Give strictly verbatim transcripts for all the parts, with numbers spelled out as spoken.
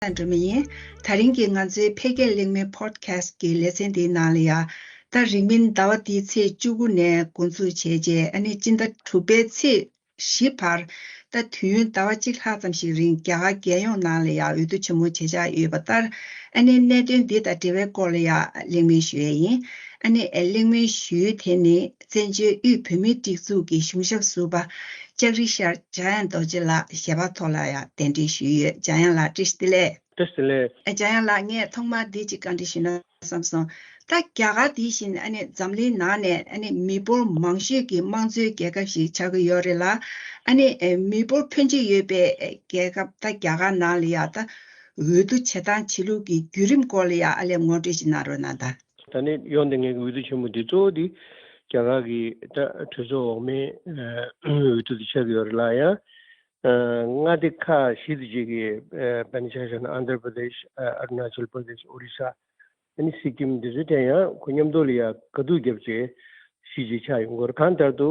སྒྲོལ་མ་ཡིན། དེ་རིང་གི་ང་ཚོའི་འཕེལ་རྒྱས་གླེང་མོལ་པོ་ཌི་ཁ་སི་ཊི་གི་ལེ་ཚན་འདིའི་ནང་ལ་ཡ། ད་རིང་མིན་ཟླ་བ་འདིའི་ཚེས་བཅུ་དགུ་ནས་འགོ་འཛུགས་བྱས་རྗེས་ཨ་ནི་སྤྱི་ཟླ་དྲུག་པའི་ཚེས་བཞི་བར། ད་དུས་ཡུན་ཟླ་བ་གཅིག་ལྷག་ཙམ་ཞིག་རིང་རྒྱ་གར་རྒྱལ་ཡོངས་ནང་ལ་ཡ་འོས་བསྡུ་ཆེན་མོ་བྱེད་འཆར་ཡོད་པ་ལྟར། ཨ་ནི་གནད་དོན་འདི་དང་འབྲེལ་བའི་སྐོར་ལ་ཡ་གླེང་མོལ་ཞུ་ཡས་ཡིན། ཨ་ནི་གླེང་མོལ་ཞུ་ཡུལ་དེ་ནི་བཙན་བྱོལ་དབུས་བོད་མིའི་སྒྲིག་འཛུགས་ཀྱི་གཞུང་ཞབས་ཟུར་པ་ལྕགས་རི་ཤར་འཇམ་དབྱངས་རྡོ་རྗེ་ལགས་ཞལ་པར་ཐོག་ལ་ཡང་གདན་འདྲེན་ཞུས་ཡོད། འཇམ་དབྱངས་ལགས་བཀྲ་ཤིས་བདེ་ལེགས། བཀྲ་ཤིས་བདེ་ལེགས། ཨ། འཇམ་དབྱངས་ལགས། ངས་ཐོག་མར་འདི་གཅིག་བཀའ་འདྲི་ཞུས་ན་བསམ་སོང་། ད་རྒྱ་གར་འདི་བཞིན་ཨ་ནི་འཛམ་གླིང་ནང་ནས་ཨ་ནི་མི་འབོར་མང་ཤོས་ཀྱི་དམངས་གཙོའི་རྒྱལ་ཁབ་ཞིག་ཆགས་ཀྱི་ཡོད་རེད་ལ། ཨ་ནི་མི་འབོར་ཕོན་ཆེ་ཡོད་པའི་རྒྱལ་ཁབ་ད་རྒྱ་གར་ནང་ལ་ཡ་ད་འོས་བསྡུ་བྱེད་སྟངས་བྱེད་ལུགས་ཀྱི་བརྒྱུད་རིམ་སྐོར་ལ་ཡ་ཨ་ལས་ངོ་སྤྲོད་ཅིག་གནང་རོགས་གནང་དང་། ད་ནི་ཡོང་དེ་ངེད་ཀྱི་འོས་བསྡུ་ཆེན་མོ་འདི་གཙོ་བོ་འདི་རྒྱ་གར་གྱི་ད་གྲོས་ཚོགས་འོག་མའི་ཨ་འོས་བསྡུ་དེ་ཆགས་ཀྱི་ཡོད་རེད་ལ། ཡང་ཨ་མངའ་སྡེ་ཁག་བཞི་དེ་ཅིག་གི་ཨ་དཔེར་ན་ཆ་བཞག་ན་ཨན་དྷྲ་པྲ་དེཤ། ཨ་ཨ་རུ་ན་ཅལ་པྲ་དེཤ། ཨོ་རི་ས། ཨ་ནི་སི་ཀིམ་འདི་ཚོའི་ཐད་ཡང་ཁོ་མཉམ་དུ་ལ་ཡང་དགའ་སྡུག་བརྒྱབ་བྱས་གཞིས་བྱེས་ཆགས་ཡོང་གི་ཡོད་རེད། གང་ལྟར་དུ་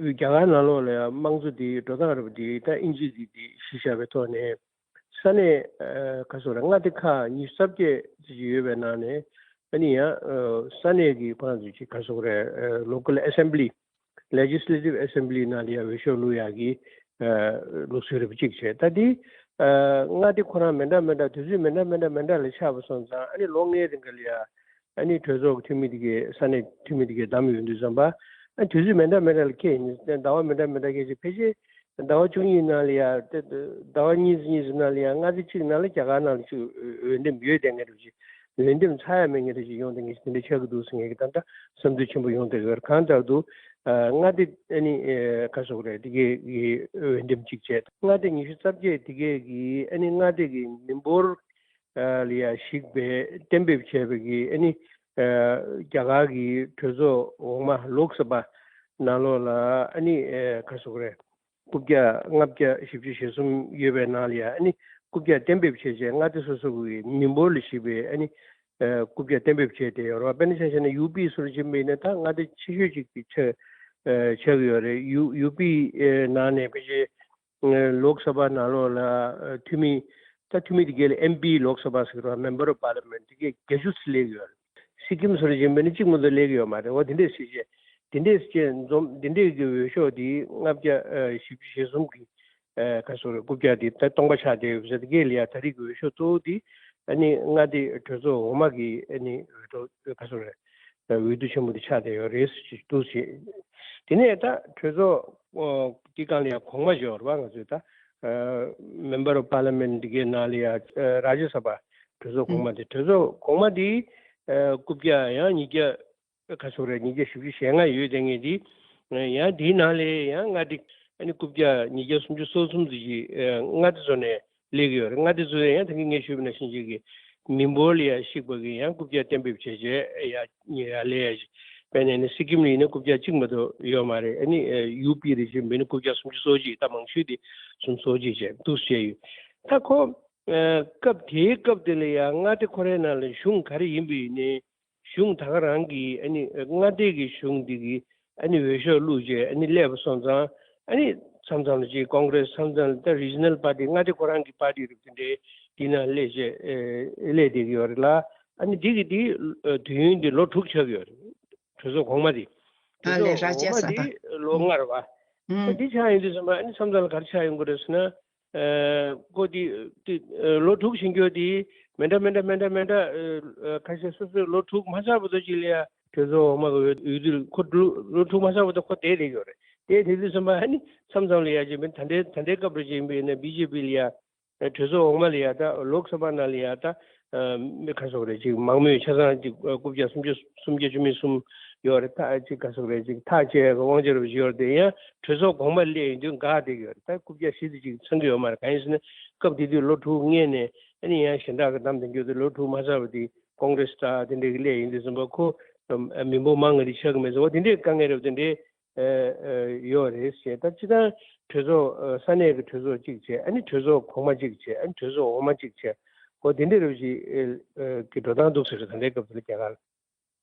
རྒྱ་གར་ནང་ལོགས་ལ་ཡང་དམངས་གཙོ་འདི་འགྲོ་སྟངས་རེད་པ་འདི་ད་དབྱིན་ཇི་འདི་འདི་གཞི་བཞག་པའི་ཐོག་ནས། ས་གནས་ཨ་ག་སོགས་རེད། མངའ་སྡེ་ཁག་ཉི་ཤུ་རྩ་བརྒྱད་ཅིག་ཡོད་པའི་ནང་ནས། ཨ་ནི་ཡང་ཨ་ས་གནས་ཀྱི་ཕ་ཚོས་ཅིག་ག་སོགས་རེད། ཨ་local assembly, legislative assembly ནང་ལ་ཡང་འོས་ཤོག་བླུག་ཡག་གི་ཨ་ལུགས་སྲོལ་རེད་པ་གཅིག་བྱས། ད་འདི་ཨ་མངའ་སྡེ་ཁོ་རང་མི་འདྲ་མི་འདྲ་དུས་ཚོད་མི་འདྲ་མི་འདྲ་མི་འདྲ་ལ་ཆགས་པ་སོང་ཙང་། ཨ་ནི་ལོ་ལྔའི་རིང་ག་ལ་ཡ་ཨ་ནི་གྲོས་ཚོགས་ཀྱི་འཐུས་མི་དེ་གས་ས་གནས་འཐུས་མི་དེ་གས་བདམས་ཡོང་དུས་ཙམ་པ། ཨ་དུས་ཚོད་མི་འདྲ་མི་འདྲ་ལ་འཁེལ་ཡིན། ཟླ་བ་མི་འདྲ་མི་འདྲ་འཁེལ་ཅིག་ཕལ་ཆེར་ཟླ་བ་བཅུ་གཉིས་ནང་ལ་ཡ། ཟླ་བ་གཉིས་གཉིས་ནང་ལ་ཡ་མངའ་སྡེ་གཅིག་ནང་ལ་རྒྱ་གར་ནང་ལ་ཅིག་འོས་འདེམས་ཡོད་བསྡད་མཁན་འདྲ་ཅིག་འོས་འདེམས་ཚར་ཡ་མེད་མཁན་འདྲ་ཅིག་ཡོང་བསྡད་མཁན་ཞིག་དེ་འདྲ་ཆགས་ཀྱི་འདུག་ཟེར་མཁན་གྱི་ད་ལྟ་བསམ་ཚུལ་ཆེན་པོ་ཡོང་བསྡད་ཡོད། གང་ལྟར་དུ་ཨ་མངའ་སྡེ་ཨ་ནི་ཨ་ག་སོགས་རེད། དེ་གའི་གི་འོས་འདེམས་གཅིག་བྱས། མངའ་སྡེ་ཉི་ཤུ་རྩ་བརྒྱད་དེ་གའི་གི་ཨ་ནི་མངའ་སྡེ་གི་མི་འབོར་ཨ་ལ་ཡ་གཞིགས་པའི་གཏན་འབེབས་བྱས་པའི་གི་ཨ་ནི་ཨ་རྒྱ་གར་གི་གྲོས་ཚོགས་འོག་མ་ལོག་སི་ཕ་ནང་ལོགས་ལ་ཨ་ནི་ཨ་ག་སོགས་རེད། རྐུབ་བཀྱག་ལྔ་བརྒྱ་བཞི་བཅུ་ཞེ་གསུམ་ཡོད་པའི་ནང་ལ་ཡ་ཨ་ནི་རྐུབ་བཀྱག་གཏན་འབེབས་བྱས་བྱས་མངའ་སྡེ་སོ་སོ་གི་མི་འབོར་ལ་གཞིགས་པའི་ཨ་ནི་ཨ་རྐུབ་བཀྱག་གཏན་འབེབས་བྱས་ཏེ་ཡོད་རེད་པ། དཔེར་ན་ཆ་བཞག་ན་ཡུ་པི་སུ་རུ་ཕྱིན་པ་ཡིན་ན་ད་མངའ་སྡེ་ཆེ་ཤོས་གཅིག་གི་ཆ་ཨ་ཆགས་ཀྱི་ཡོད་རེད། ཡུ་ཡུ་པི་ཨ་ནང་ནས་ཕལ་ཆེར་ལོག་སི་ཕ་ནང་ལོགས་ལ་ཨ་འཐུས་མི། ད་འཐུས་མི་དེ་གས་ལ་ཨེམ་པི་ལོག་སི་ཕ་ཟེར་གི་རེད་པ། Member of Parliament དེ་གས་བརྒྱད་ཅུ་ཙམ་སླེབས་ཀྱི་ཡོད་རེད། སི་ཀིམ་སུ་རུ་ཕྱིན་པ་ཡིན་ན་གཅིག་མ་གཏོགས་སླེབས་ཀྱི་ཡོད་མ་རེད། འོ་དེ་འདྲས་བྱས་བྱས་དེ་འདྲས་ཀྱི་འོས་ཤོག་དེ་ལྔ་བརྒྱ་ཨ་བཞི་བཅུ་ཞེ་གསུམ་གི་ཨ་ག་སོགས་རེད། རྐུབ་བཀྱག་དེ་ད་སྟོང་པ་ཆགས་བསྡད་ཡོད་པ་ཟེར། དེ་གས་ལ་ཡ་ད་རེས་ཀྱི་འོས་ཤོག་གཙོ་བོ་དེ་ཨ་ནི་མངའ་སྡེ་གྲོས་ཚོགས་འོག་མ་གི་ཨ་ནི་འོས་ཐོབ་ག་སོགས་རེད། འོས་བསྡུ་ཆེན་མོ་དེ་ཆགས་བསྡད་ཡོད་རེད་ཟེར་གྱི་འདུག་ཟེར། དེ་ནས་ད་གྲོས་ཚོགས་ཨོ་དེ་སྒང་ལ་ཡ་གོང་མ་ཞིག་ཡོད་རེད་པ། ང་ཚོའི་ད་ཨ་Member of Parliament དེ་གའི་ནང་ལ་ཡ་ཨ་རཱ་ཇ་སི་ཕ་གྲོས་ཚོགས་གོང་མ་དེ། གྲོས་ཚོགས་གོང་མ་དེ་ཨ་རྐུབ་བཀྱག་ཡང་ཉིས་བརྒྱ་ག་སོགས་རེད། ཉིས་བརྒྱ་བཞི་བཅུ་ཞེ་ལྔ་ཡོད་བསྡད་མཁན་དེ། ཡང་དེའི་ནང་ལ་ཡང་མངའ་སྡེ་ཨ་ནི་རྐུབ་བཀྱག་ཉིས་བརྒྱ་སུམ་ཅུ་སོ་གསུམ་ཙམ་ཞིག་ཨ་མངའ་སྡེ་ཚོ་ནས་སླེབས་ཀྱི་ཡོད་རེད། མངའ་སྡེ་ཚོ་ཡང་ད་གིན་ངས་ཞུས་པ་ནང་བཞིན་ཅིག་གི་མི་འབོར་ལ་ཡ་གཞིགས་པ་གི་ཡང་རྐུབ་བཀྱག་གཏན་འབེབས་བྱས་བྱས་ཡ་ཡ་སླེབས་ཡ་ཞིག་དཔེར་ན་ནི་སི་ཀིམ་ལ་ཡིན་ན་རྐུབ་བཀྱག་གཅིག་མ་གཏོགས་ཡོད་མ་རེད། ཨ་ནི་ཨ་ཡུ་པི་རེ་བཞིན་པ་ཡིན་ན་རྐུབ་བཀྱག་སུམ་ཅུ་སོ་གཅིག་ད་མང་ཤོས་དེ་སུམ་ཅུ་སོ་གཅིག་བྱས་འདུག་བྱས་ཡོད། ད་ཁོ་ཨ་སྐབས་དེའི་སྐབས་དེ་ལ་ཡ་མངའ་སྡེ་ཁོ་རའི་ནང་ལ་གཞུང་ག་རེ་ཡིན་པ་ཡིན་ནའི། གཞུང་ད་ག་རང་གི་ཨ་ནི་མངའ་སྡེ་གི་གཞུང་འདི་གི་ཨ་ནི་འོས་ཤོག་བླུགས་རྗེས་ཨ་ནི་སླེབས་པ་སོང་ཙང་། ཨ་ནི་མཚམས་མཚམས་ལ་ཅིག་ཀོང་གྷི་རེ་སི། མཚམས་མཚམས་ལ་ད་རི་ཇི་ནལ་པར་ཊི། མངའ་སྡེ་ཁོ་རང་གི་པར་ཊི་རིགས་དེ་འདྲའི་དེ་ནང་སླེབས་རྗེས་ཨེ་སླེབས་བསྡད་ཀྱི་ཡོད་རེད་ལ། ཨ་ནི་འདི་གི་དེ་ཨ་དུས་ཡུན་འདི་ལོ་དྲུག་ཆགས་ཀྱི་ཡོད་རེད། གྲོས་ཚོགས་གོང་མ་དེ། གྲོས་ཨ་ལས་ཚོགས་ར་གོང་ཇ་མ་ས་དེ་པ། ལོ་ལྔ་རེད་པ། ཨ་ཨུམ། འདི་ཆགས་ཡོང་དུས་ཙམ་པ་ཨ་ནི་མཚམས་མཚམས་ལ་ག་རེ་ཆགས་ཡོང་གི་རེད་ཟེར་ན། ཨ་ཁོ་དེ་དེ་ཨ་ལོ་དྲུག་བཞིན་འགྱོ་དེ་མི་འདྲ་མི་འདྲ་མི་འདྲ་མི་འདྲ་ཨ་ཁ་ཤས་སོ་སོའི་ལོ་དྲུག་མ་ཆགས་བར་དུ་ཅིག་ལ་ཡ་གྲོས་ཚོགས་འོག་མ་གི་འོས་འོས་བསྡུ་ཁོ་ལོ་ལོ་དྲུག་མ་ཆགས་བར་དུ་ཁོ་བསྡད་བསྡད་ཡོད་རེད། བསྡད་བསྡད་དུས་ཙམ་པ་ཨ་ནི་མཚམས་མཚམས་ལ་ཡ་ཅིག་མི་ད་ལྟའི་ད་ལྟའི་སྐབས་རེ་ཅིག་ཡིན་པ་ཡིན་ན་བི་ཇེ་པི་ལ་ཡ་གྲོས་ཚོགས་འོག་མ་ལ་ཡ་ད་ལོག་སི་ཕ་ནང་ལ་ཡ་ད་མི་ག་ཚོད་རེད་ཅིག་མང་མོས་ཆ་ཚང་ཅིག་རྐུབ་བཀྱག་སུམ་ཅུ་སུམ་བརྒྱ་བཅུ་མེད་གསུམ་ཡོད་རེད། ད་ཅིག་ག་ཚོད་རེད་ཅིག་ཐག་བཅད་དབང་ཆ་རུ་ཡོད་རེད། དེ་ཡང་གྲོས་ཚོགས་གོང་མ་སླེབས་ཡོང་དུས་འགག་བསྡད་ཀྱི་ཡོད་རེད། ད་རྐུབ་བཀྱག་བཞི་དེ་ཅིག་ཚང་གི་ཡོད་མ་རེད། གང་ཡིན་ཟེར་ན་སྐབས་དེ་དུས་ལོ་དྲུག་སྔོན་ནས་ཨ་ནི་ཡང་གཞན་དག་གི་གདམ་དེ་འགྱུར་དུས་ལོ་དྲུག་མ་ཚར་བ་དེ་ཀོང་གྷི་རེ་སི་དང་དེ་འདྲས་ཀྱི་སླེབས་ཡོང་དུས་ཙམ་པ་ཁོ་མི་འབོར་མང་ང་རེ་ཆགས་ཀྱི་མེད་ཟེར་བ་དེ་འདྲས་དཀའ་ངལ་རེད་པ། དེ་འདྲས། ཨ་ཨ་ཡོད་རེད་ཟེར། ད་སྤྱིར་བཏང་གྲོས་ཚོགས་ཨ་ས་གནས་ཀྱི་གྲོས་ཚོགས་གཅིག་བྱས། ཨ་ནི་གྲོས་ཚོགས་གོང་མ་གཅིག་བྱས། ཨ་ནི་གྲོས་ཚོགས་འོག་མ་གཅིག་བྱས། འོ་དེ་འདྲ་རུ་ཞིག་ཨ་ཨ་གི་འགྲོ་སྟངས་འདུག་ཟེར། ད་ལྟའི་སྐབས་སུ་རྒྱ་གར།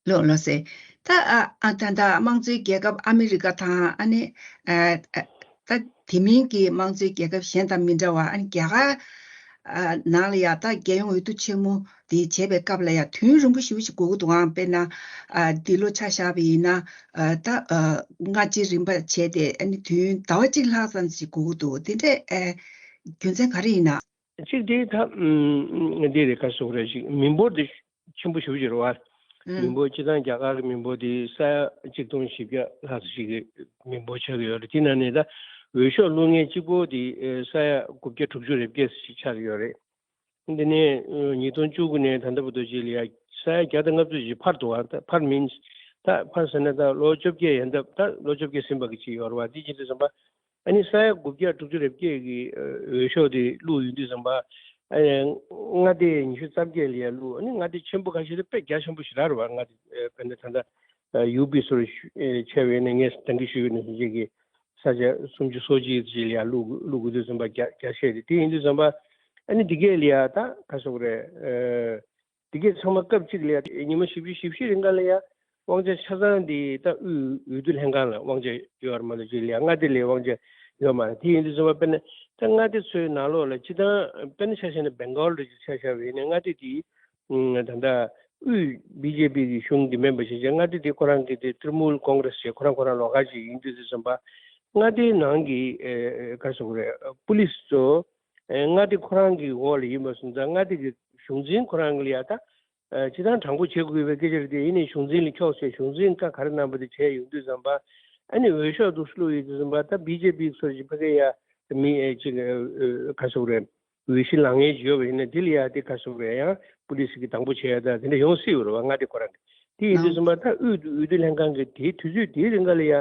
ལགས་ལགས་སེ། ད་ཨ་ཨ་ད་ལྟ་དམངས་གཙོའི་རྒྱལ་ཁབ་ཨ་མི་རི་ཀ་དང་ཨ་ནི་ཨ་ཨ་ད་དེ་མིན་གྱི་དམངས་གཙོའི་རྒྱལ་ཁབ་གཞན་དང་མི་འདྲ་བ། ཨ་ནི་རྒྱ་གར་ ནང་ལ་ཡ་ད་རྒྱལ་ཡོངས་འོས་བསྡུ་ཆེན་མོ་དེ་བྱས་པའི་སྐབས་ལ་ཡ་དུས་ཡུན་རིང་པོ་ཞེ་པོ་ཞིག་འགོར་གི་འདུག་ཨང་། དཔེར་ན་འདི་ལོ་ཆ་བཞག་པ་ཡིན་ན་ད་སྔ་ཕྱི་རིམ་པ་བྱས་ཏེ་ཨ་ནི་དུས་ཡུན་ཟླ་བ་གཅིག་ལྷག་ཙམ་ཞིག་འགོར་གི་འདུག་དེ་འདྲའི་རྒྱུ་མཚན་ག་རེ་ཡིན་ན། གཅིག་དེ་ད་འདི་རེད། ག་སོག་རེད། ཅིག་མི་འབོར་དེ་ཆེན་པོ་ཞེ་པོ་ཅིག་རེད་བ། མི་འབོར་སྤྱི་བཏང་རྒྱ་གར་གྱི་མི་འབོར་དེ་ས་ཡ་གཅིག་སྟོང་བཞི་བརྒྱ་ལྷག་ཙམ་ཞིག་གི་མི་འབོར་ཆགས་ཀྱི་ཡོད་རེད། དེ་ནང་ནས་ད་འོས་ཤོག་བླུག་མཁན་གཅིག་པོ་དེ་ས་ཡ་དགུ་བརྒྱ་དྲུག་ཅུ་རེ་བརྒྱད་ཅིག་ཆགས་ཀྱི་ཡོད་རེད། འདི་ནས་ཉིས་སྟོང་བཅུ་དགུ་ནས་ད་ལྟ་བར་དུ་ཅིག་ལ་ཡ་ས་ཡ་བརྒྱ་དང་ལྔ་བཅུ་ཞིག་འཕར་འདུག་བ། ད་འཕར་མིན་ད་འཕར་ཟེར་ན་ད་ལོ་བཅོ་བརྒྱད་ཡན་འདབ་ད་ལོ་བཅོ་བརྒྱད་ཟིན་པ་གི་ཅིག་ཡོད་རེད་བ། དེ་ཅི་འདྲ་ཟེར་ན་ཨ་ནི་ས་ཡ་དགུ་བརྒྱ་དྲུག་ཅུ་རེ་བརྒྱད་ཀྱི་འོས་ཤོག་དེ་བླུགས་ཡོང་དུས་ཙམ་པ། ཨ་ནི་མངའ་སྡེ་ཉི་ཤུ་རྩ་བརྒྱད་ལ་ཡ་བླུགས། ཨ་ནི་མངའ་སྡེ་ཆེན་པོ་ཁ་ཤས་དེ་དཔེ་རྒྱ་ཆེན་པོ་ཞིག་རག་རེད་བ། མངའ་སྡེ་དཔེར་ན་ད་ལྟ་ཡུ་པི་སོགས་བྱས་པ་ཡིན་ན་ངས་ད་གིན་ཞུས་པ་ནང་བཞིན་ཅིག་གི་ས་ཆ་སུམ་ཅུ་སོ་གཅིག་ཅིག་ལ་ཡ་བླུགས་བླུགས་དགོས་དུས་ཙམ་པ་རྒྱ་རྒྱ་ཆེ་རེད། དེ་ཡིན་དུས་ཙམ་པ་ཨ་ནི་འདི་གས་ལ་ཡ་ད་ག་སོག་རེད། འདི་གས་ཚང་མ་སྐབས་གཅིག་ལ་ཡ་ཉི་མ་བཞི་བཅུ་ཞེ་བཞི་རིང་ག་ལ་ཡ་དབང་ཆ་ཆ་ཚང་འདི་ད་དབུས་འོས་བསྡུ་ལྷན་ཁང་ལ་དབང་ཆ་ཡོད་རེད་མ་གཏོགས་ཅིག་ལ་ཡ་མངའ་སྡེ་ལ་དབང་ཆ་ཡོད་མ་རེད། དེ་ཡིན་དུས་ཙམ་པ་དཔེར་ན་ད་མངའ་སྡེ་ཚོའི་ནང་ལོགས་ལ་སྤྱི་བཏང་དཔེར་ན་ཆ་བཞག་ན་སྦེང་གོལ་རེད་ཅིག་ཆ་བཞག་པ་ཡིན་ན་མངའ་སྡེ་དེ་ད་ལྟ་དབུས་བི་ཇེ་པི་གི་གཞུང་འདི་མིན་པ་བྱས་བྱས་མངའ་སྡེ་དེ་ཁོ་རང་གི་དེ་ཏྲི་ནམུལ་ཀོང་རེས་བྱས་ཁོ་རང་ཁོ་རང་ལོགས་ཀ་ཅིག་ཡིན་དུས་ཙམ་པ་མངའ་སྡེའི་ནང་གི་ག་རེ་ཟེར་དགོས་རེད། པུ་ལིས་ཚོ་མངའ་སྡེ་ཁོ་རང་གི་འོག་ལ་ཡིན་པ་སོང་ཙང་མངའ་སྡེ་གི་གཞུང་འཛིན་ཁོ་རང་གི་ལ་ཡ་ད་སྤྱི་བཏང་དྲང་པོ་བྱེད་དགོས་པའི་སྐད་ཆ་རེད་དེ། ཡིན་ནའི་གཞུང་འཛིན་ལ་འཁྱོག་བྱས་གཞུང་འཛིན་བཀའ་ག་རེ་གནང་པ་དེ་བྱས་ཡོང་དུས་ཙམ་པ་ཨ་ནི་འོས་ཤོག་འདུག་སེ་བླུགས་ཡོང་དུས་ཙམ་པ་ད་བི་ཇེ་པི་ཚོ་ཞིག་ཕ་གི་ཡ་མི་ཨེ་ཅིག་ག་རེ་ཟེར་དགོས་རེད། འོས་གཞི་ལངས་མཁན་ཅིག་ཡོད་པ་ཡིན་ན་དེ་ལ་ཡ་དེ་ག་རེ་ཟེར་དགོས་རེད། ཡང་པུ་ལི་སི་གིས་དང་པོ་བྱས་ཡ་ད་དེ་འདྲ་ཡོང་སྲིད་ཡོད་རེད་བ། མངའ་སྡེ་ཁོ་རང་གི་དེ་ཡིན་དུས་ཙམ་པ་ད་དབུས་འོས་བསྡུ་ལྷན་ཁང་གི་དེའི་དུས་ཚོད་དེའི་རིང་ག་ལ་ཡ་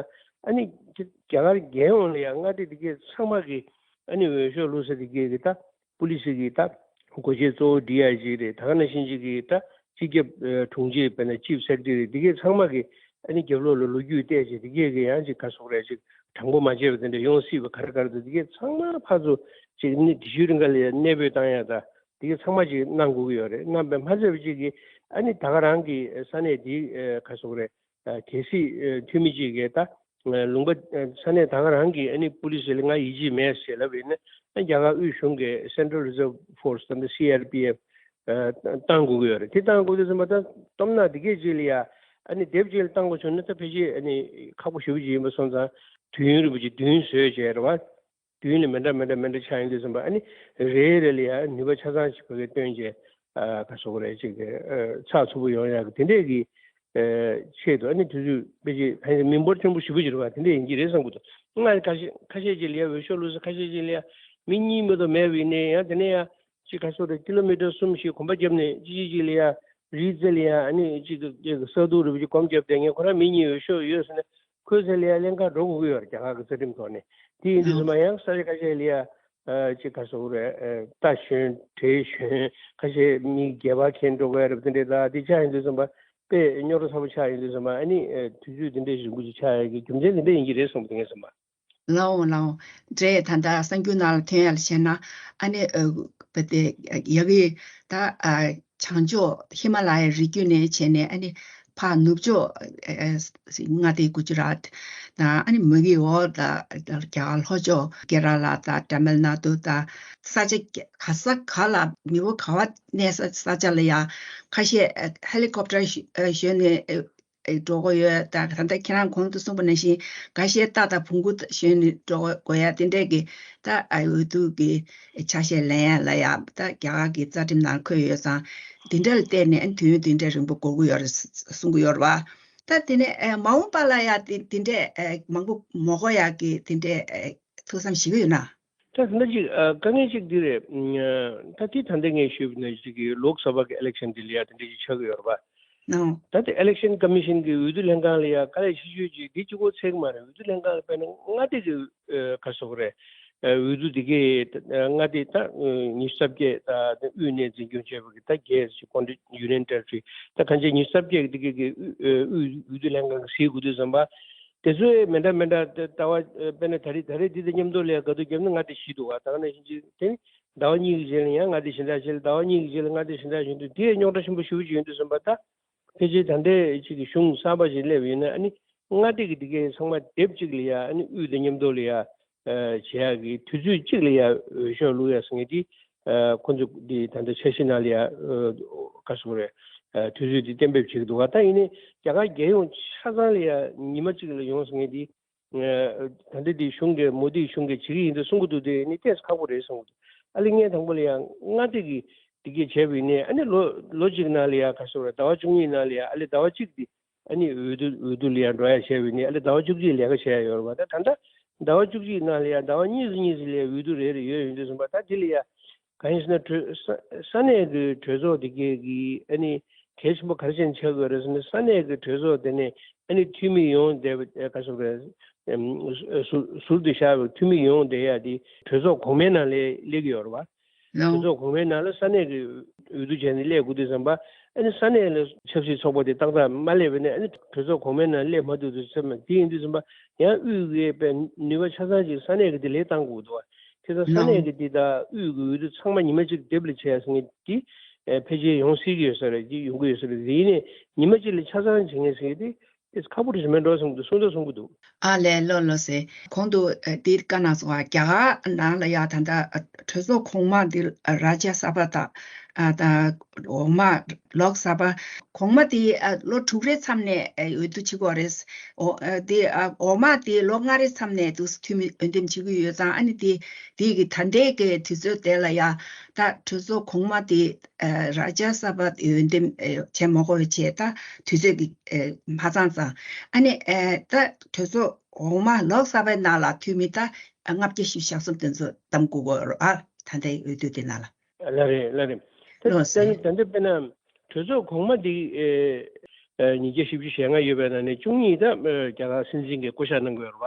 ཨ་ནི་རྒྱ་གར་རྒྱལ་ཡོངས་ལ་ཡ་མངའ་སྡེ་དེ་གའི་ཚང་མ་གི་ཨ་ནི་འོས་ཤོག་བླུགས་ས་དེ་གའི་གི་ད་པུ་ལི་སི་གི་ད་འགོ་ཁྲིད་གཙོ་བོ་ཌི་ཨའི་ཇི་རེད། ད་ག་ནང་བཞིན་ཅིག་གི་ད་སྤྱི་ཁྱབ་དྲུང་ཆེ་དཔེར་ན་ཅིབ་སེག་རེ་ཊ་རི་དེ་གའི་ཚང་མ་གི་ཨ་ནི་རྒྱབ་ལོགས་ལ་ལོ་རྒྱུས་བལྟས་བྱས་དེ་གའི་གི་ཡང་ཅིག་ག་རེ་ཟེར་དགོས་རེད། ཅིག་དྲང་པོ་མ་བྱས་པ་དེ་འདྲ་ཡོང་སྲིད་པ་ག་རེ་ག་རེ་འདུག་དེ་གའི་ཚང་མ་ཕར་ཚུར་ཅིག་ནི་དེ་ཤུལ་རིང་ག་ལ་ཡ་གནས་སྤོས་བཏང་ཡ་ད་དེ་གའི་ཚང་མ་ཅིག་གནང་དགོས་ཀྱི་ཡོད་རེད། གནང་པའི་མ་ཚད་པ་ཅིག་གི་ཨ་ནི་ད་ག་རང་གི་ས་གནས་དེའི་ག་རེ་ཟེར་དགོས་རེད། གལ་སྲིད་འཐུས་མི་གཅིག་གིས་ད་ལུང་པ་ས་གནས་ད་ག་རང་གི་ཨ་ནི་པུ་ལི་སི་ལ་ང་ཡིད་ཆེས་མེད་ཟེར་ལབ་ཡིན་ན་རྒྱ་གར་དབུས་གཞུང་གི་Central Reserve Force ད་ལྟ་སི་ཨར་པི་ཨེཕ་བཏང་དགོས་ཀྱི་ཡོད་རེད། དེ་བཏང་དགོས་དུས་ཙམ་པ་ད་སྟོབས་ན་དེ་གས་ཅིག་ལ་ཡ་ཨ་ནི་དེབ་ཅིག་ལ་བཏང་དགོས་བྱུང་ན་ད་ཕལ་ཆེར་ཨ་ནི་ཁག་པོ་ཞེ་པོ་ཅིག་ཡིན་པ་སོང་ཙང་དུས་ཡུན་རིང་པོ་ཅིག་མདུན་བསུས་བྱས་རེད་བ། དུས་ཡུན་ལ་མི་འདྲ་མི་འདྲ་མི་འདྲ་ཆགས་ཡོང་དུས་ཙམ་པ་ཨ་ནི་རེ་རེ་ལ་ཡང་ནུས་པ་ཆ་ཚང་ཞིག་ཕ་གིར་བཏོན་བྱས་ཨ་ག་རེ་ཟེར་དགོས་རེད། ཅིག་ཨ་ཚགས་ཚུད་པོ་ཡོང་ཡག་གི་དེ་འདྲས་ཀྱི་ཨ་ཆེད་དུ་ཨ་ནི་དུས་ཚོད་དཔེ་ཅིག་ཕ་གིར་མི་འབོར་ཆེན་པོ་ཞེ་པོ་ཅིག་རེད་བ། དེ་འདྲས་ཡིན་གྱི་རེད་བསམ་གྱི་འདུག་ང་ཁ་ཤས་ཁ་ཤས་ཅིག་ལ་ཡང་འོས་ཤོག་བླུགས་ས་ཁ་ཤས་ཅིག་ལ་ཡང་མི་གཉིས་མ་གཏོགས་མེད་པ་ཡིན་ནའི་ཡང་དེ་ནས་ཡང་ཅིག་ག་རེ་ཟེར་དགོས་རེད། ཀི་ལོ་མི་ཊར་གསུམ་བཞི་གོམ་པ་བརྒྱབ་ནས་ཅིག་ཅིག་ཅིག་ལ་ཡང་རི་རྩེ་ལ་ཡང་ཨ་ནི་ཅིག་ཅིག་ས་རྡུལ་རིལ་པོ་ཅིག་གོམ་བརྒྱབ་བསྡད་མཁན་ཁོ་རང་མི་གཉིས་འོས་ཤོག་ཡོད་ཟེར་ན། ཁོའི་ཚེ་ལ་ཡང་ལྷན་ཁང་འགྲོ་དགོས་ཀྱི་ཡོད་རེད། རྒྱ་གར་གྱི་རྩ་ཁྲིམས་ཐོག་ནས། དེ་ཡིན་དུས་ཙམ་པ་ཡང་ས་ཆ་ཁ་ཤས་ལ་ཡང་ཅིག་ག་རེ་ཟེར་དགོས་རེད། རྟ་ཞོན་དྲེལ་ཞོན་ཁ་ཤས་མི་སྒལ་པ་འཁྱེར་འགྲོ་དགོས་རེད་པ། དེ་འདྲའི་ད་དེ་ཆགས་ཡིན་དུས་ཙམ་པ་དཔེ་རྙོག་དྲ་ཚ་པོ་ཆགས་ཡིན་དུས་ཙམ་པ་ཨ་ནི་དུས་ཚོད་དེ་འདྲའི་རིང་པོ་ཅིག་ཆགས་ཡག་གི་རྒྱུ་མཚན་དེ་འདྲ་ཡིན་གྱི་རེད་བསམ་གྱི་འདུག་ངས་བསམ་པ། ལའོ་ལའོ། འདྲེ་ད་ལྟ་གསར་འགྱུར་ནང་ལ་ཐོན་ཡག་ལ་བྱས་ན་ཨ་ནི་བ་དེ་ཡ་གི་ད་བྱང་ཕྱོགས་ཧི་མ་ལ་ཡའི་རི་རྒྱུད་ནས་བྱས་ནས་ཨ་ནི་ཕར་ནུབ་ཕྱོགས་མངའ་སྡེ་གུ་ཇི་རཱཏ་དང་ཨ་ནི་མ་གི་འོག་ད་རྒྱ་གར་ལྷོ་ཕྱོགས་ཀེ་ར་ལ་དང་ཏ་མིལ་ནཱ་ཏུ་དང་ས་ཆ་ག་ས་ག་ལ་མི་བོ་ག་བ་གནས་ས་ས་ཆ་ལ་ཡ་ཁ་ཤས་ཧེ་ལི་ཀོབ་ཊར་ཞོན་ནས་འགྲོ་གི་ཡོད། ད་ད་ལྟ་ཁྱེད་རང་གོང་དུ་གསུངས་པ་ནང་བཞིན་འགའ་ཤས་རྟ་དང་བོང་གུ་ཞོན་ནས་འགྲོ་དགོས་ཡ་དེ་འདྲས་ཀྱི་ད་འོས་བསྡུ་གི་ཆ་ཤས་ལེན་ཡ་ལ་ཡ་ད་རྒྱ་གར་གྱི་རྩ་ཁྲིམས་ནང་འཁོད་ཡོད་ཙང་དེ་འདྲ་ལ་བལྟས་ནས་དུས་ཡུན་དེ་འདྲས་རིང་པོ་འགོར་གི་ཡོད་རེད་གསུང་གི་ཡོད་རེད་བ། ད་དེ་ནས་མ་འོངས་པ་ལ་ཡ་དེ་དེ་འདྲས་མང་པོ་མ་འགོར་ཡ་གི་དེ་འདྲས་ཐུགས་བསམ་བཞེས་ཀྱི་ཡོད་ན། ད་ད་ཅིག་དཀའ་ངལ་ཅིག་འདི་རེད། ད་དེ་ད་ལྟ་ངས་ཞུས་པ་ནང་བཞིན་གྱི་ལོག་སོ་བྷ་གི་ཨི་ལེག་ཤན་འདི་ལ་ཡ་དེ་འདྲ་ཞིག་ཆགས་ཀྱི་ཡོད་རེད་པ། ནའོ། ད་དེ་ཨི་ལེག་ཤན་ཀོ་མི་ཤན་གྱི་འོས་བསྡུ་ལྷན་ཁང་ལ་ཡ་དཀའ་ལས་ཆེ་ཤོས་ཅིག་འདི་གཅིག་པོ་ཚད་མ་རེད། འོས་བསྡུ་ལྷན་ཁང་ལ་དཔེར་ན་མངའ་སྡེ་གི་ག་རེ་ཟེར་དགོས་རེད། འོས་བསྡུ་འདི་གའི་མངའ་སྡེ་ད་ཉི་ཤུ་རྩ་བརྒྱད་ད་དབུས་ནས་འཛིན་སྐྱོང་བྱས་པ་གི་ད་རྒྱལ་སྲིད་ཀོང་ཏི་ཡུ་ནི་ཡན་ཊེ་རི་ཊོ་རི་ད་གང་ཅི་ཉི་ཤུ་རྩ་བརྒྱད་འདི་གའི་གི་དབུས་འོས་བསྡུ་ལྷན་ཁང་གི་ཟིན་དགོས་དུས་ཙམ་པ། དེ་ཚོའི་མི་འདྲ་མི་འདྲ་ད་ལྟ་བ་དཔེར་ན་ད་རེས་ད་རེས་འདི་དང་མཉམ་དུ་ལ་ཡ་དགའ་སྡུག་བརྒྱབ་ན་མངའ་སྡེ་བཞི་འདུག་བ། ད་ག་ནང་བཞིན་ཅིག་དེ་ནི་ཟླ་བ་གཉིས་ཀྱི་རྗེས་ལ་ཡང་མངའ་སྡེ་གཞན་དག་ཞིག་ལ་ཟླ་བ་གཉིས་ཀྱི་རྗེས་ལ་མངའ་སྡེ་གཞན་དག་ཞིག་འདུག་དེ་རྙོག་དྲ་ཆེན་པོ་ཞེ་པོ་ཅིག་ཡོང་དུས་ཙམ་པ་ད་ཕལ་ཆེར་ད་ལྟའི་ཅིག་གི་གཞུང་གསར་པ་ཞིག་སླེབས་ཡོད་ན་ཨ་ནི་མངའ་སྡེ་གི་དེ་གའི་ཚང་མ་སྡེབ་གཅིག་ལ་ཡ་ཨ་ནི་དབུས་དང་མཉམ་དུ་ལ་ཡ་བྱེད་ཡག་གི་དུས་ཚོད་གཅིག་ལ་ཡ་འོས་ཤོག་བླུག་ཡ་ཟེར་མཁན་དེ་ ཁོ་ཚོ་འདི་ད་ལྟ་འཆར་གཞི་ནང་ལ་ཡ་ག་རེ་ཟེར་དགོས་རེད། དུས་ཚོད་འདི་གཏན་འབེབས་བྱེད་ཀྱི་འདུག་ག་ད་ཡིན་ནའི་རྒྱ་གར་རྒྱལ་ཡོངས་ཆ་ཚང་ལ་ཡ་ཉི་མ་གཅིག་ལ་ཡོང་ཟེར་མཁན་འདི། ད་ལྟ་འདི་གཞུང་གིས་མོ་དི་གཞུང་གིས་བྱེད་ཀྱི་ཡིན་འདུག་གསུང་གི་འདུག་དེ་ནི་ཏོག་ཙམ་ཁག་པོ་རེད་གསུང་གི་འདུག་ཨ་ལེ་ངས་དང་པོ་ལ་ཡང་མངའ་སྡེ་གི་འདི་གས་བྱས་པ་ཡིན་ནའི་ཨ་ནི་ལོ་ལོ་གཅིག་ནང་ལ་ཡང་ག་རེ་ཟེར་དགོས་རེད། ཟླ་བ་བཅུ་གཉིས་ནང་ལ་ཡང་ཨ་ལེ་ཟླ་བ་གཅིག་འདི་ཨ་ནི་འོས་བསྡུ་འོས་བསྡུ་ལ་ཡང་འགྲོ་ཡ་བྱས་པ་ཡིན་ནའི་ཨ་ལེ་ཟླ་བ་བཅུ་གཅིག་ལས་ཀ་བྱས་ཡ་ཡོད་རེད་པ། ད་ད་ལྟ་ཟླ་བ་བཅུ་གཅིག་ནང་ལ་ཡང་ཟླ་བ་གཉིས་ཙམ་གཉིས་ཙམ་ལ་ཡང་འོས་བསྡུ་རེ་རེ་ཡོད་ཡོད་འདུག་གསུངས་པ། ད་འདི་ལ་ཡང་གང་ཡིན་ཟེར་ན་གྲོས་ས་ས་གནས་ཀྱི་གྲོས་ཚོགས་དེ་གས་ཀྱི་ཨ་ནི་གལ་ཆེན་པོ་ག་རེ་བྱས་ནས་ཆགས་དགོས་རེད་ཟེར་ན། ས་གནས་ཀྱི་གྲོས་ཚོགས་དེ་ནས་ཨ་ནི་འཐུས་མི་ཡོང་བསྡད་པ་ག་རེ་ཟེར་དགོས་རེད། ཟུར་ཟུར་དུ་བཞག་པའི་འཐུས་མི་ཡོང་བསྡད་ཡ་དེ་གྲོས་ཚོགས་གོང་མའི་ནང་ལ་སླེབས་ཀྱི་ཡོད་རེད་བ། གྲོས་ཚོགས་གོང་མའི་ནང་ལ་ས་གནས་ཀྱི་འོས་བསྡུ་བྱས་ནས་སླེབས་དགོས་དུས་ཙམ་པ་ཨ་ནི་ས་གནས་ལ་ཆབ་སྲིད་ཚོགས་པ་དེ་ཏག་ཏག་མ་སླེབས་པ་ནས་ཨ་ནི་གྲོས་ཚོགས་གོང་མའི་ནང་སླེབས་མ་ཐུབ་དུས་ཙམ་པ་དེ་ཡིན་དུས་ཙམ་པ་ཡང་དབུས་ཀྱི་པའི་ནུས་པ་ཆ་ཚང་ཅིག་ས་གནས་ཀྱི་དེ་ལས་བཏང་དགོས་འདུག་བ། དེ་ལྟར་ས་གནས་ཀྱི་འདི་དང་དབུས་ཀྱི་འོས་བསྡུ་ཚང་མ་ཉི་མ་གཅིག་སྡེབ་ལ་བྱས་ཟེར་མཁན་འདི་ཕལ་ཆེར་ཡོང་སྲིད་ཀྱི་ཡོད་ས་རེད། འདི་ཡོང་གི་ཡོད་ས་རེད། དེ་ཡིན་ནའི་ཉི་མ་གཅིག་ལ་ཆ་ཚང་བྱེད་མཁན་ཟེར་མཁན་འདི་ཨེ་ཁག་པོ་རེད་མེད་འགྲོ་གསུངས་འདུག་གསུང་དོ་གསུང་གི་འདུག་ཨ་ལས་ལོ་ལོ་ཟེར་གོང་དུ་ཨ་འདི་བཀའ་གནང་སོང་བ། རྒྱ་གར་ནང་ལ་ཡ་ད་ལྟ་ཨ་གྲོས་ཚོགས་གོང་མ་འདི་ཨ་རཱ་ཇ་ས་བྷ་དང་ཨ་ད་འོག་མ་ལོག་ས་བྷ། གོང་མ་དེ་ཨ་ལོ་དྲུག་རེའི་མཚམས་ནས་ཨ་འོས་བསྡུ་བྱེད་དགོས་རེད། འོ་ཨ་དེ་ཨ་འོག་མ་དེ་ལོ་ལྔ་རེའི་མཚམས་ནས་འདུག་འཐུས་མི་འོས་འདེམས་བྱེད་ཀྱི་ཡོད་ཙང་། ཨ་ནི་དེ་དེ་གི་ད་ལྟའི་གི་དུས་ཚོད་དེ་ལ་ཡ་ད་གྲོས་ཚོགས་གོང་མ་དེ་ཨ་རཱ་ཇ་ས་བྷ་འོས་འདེམས་ཨ་བྱེད་མ་དགོས་པ་བྱས། ད་དུས་ཚོད་ཀྱི་ཨ་མ་ཚང་ཙང་། ཨ་ནི་ཨ་ད་གྲོས་ཚོགས་འོག་མ་ལོག་ས་བྷའི་ནང་ལ་འཐུས་མི་ད་ལྔ་བརྒྱ་བཞི་བཅུ་ཞེ་གསུམ་དེ་ཚོ་བདམས་དགོས་ཀྱི་ཡོད་རེད་ཨ། ད་ལྟའི་འོས་བསྡུ་དེ་ནང་ལ། ལགས་རེད། ལགས་རེད། ད་ལོ་ད་ཟེར། ད་ལྟ་དཔེར་ན་གྲོས་ཚོགས་གོང་མ་འདི་ཨེ་ཨེ་ཉིས་བརྒྱ་བཞི་བཅུ་ཞེ་ལྔ་ཡོད་པའི་ནང་ནས་བཅུ་གཉིས་ད་ཨེ་རྒྱ་གར་སྲིད་འཛིན་གྱིས་བསྐོ་བཞག་གནང་དགོས་རེད་བ།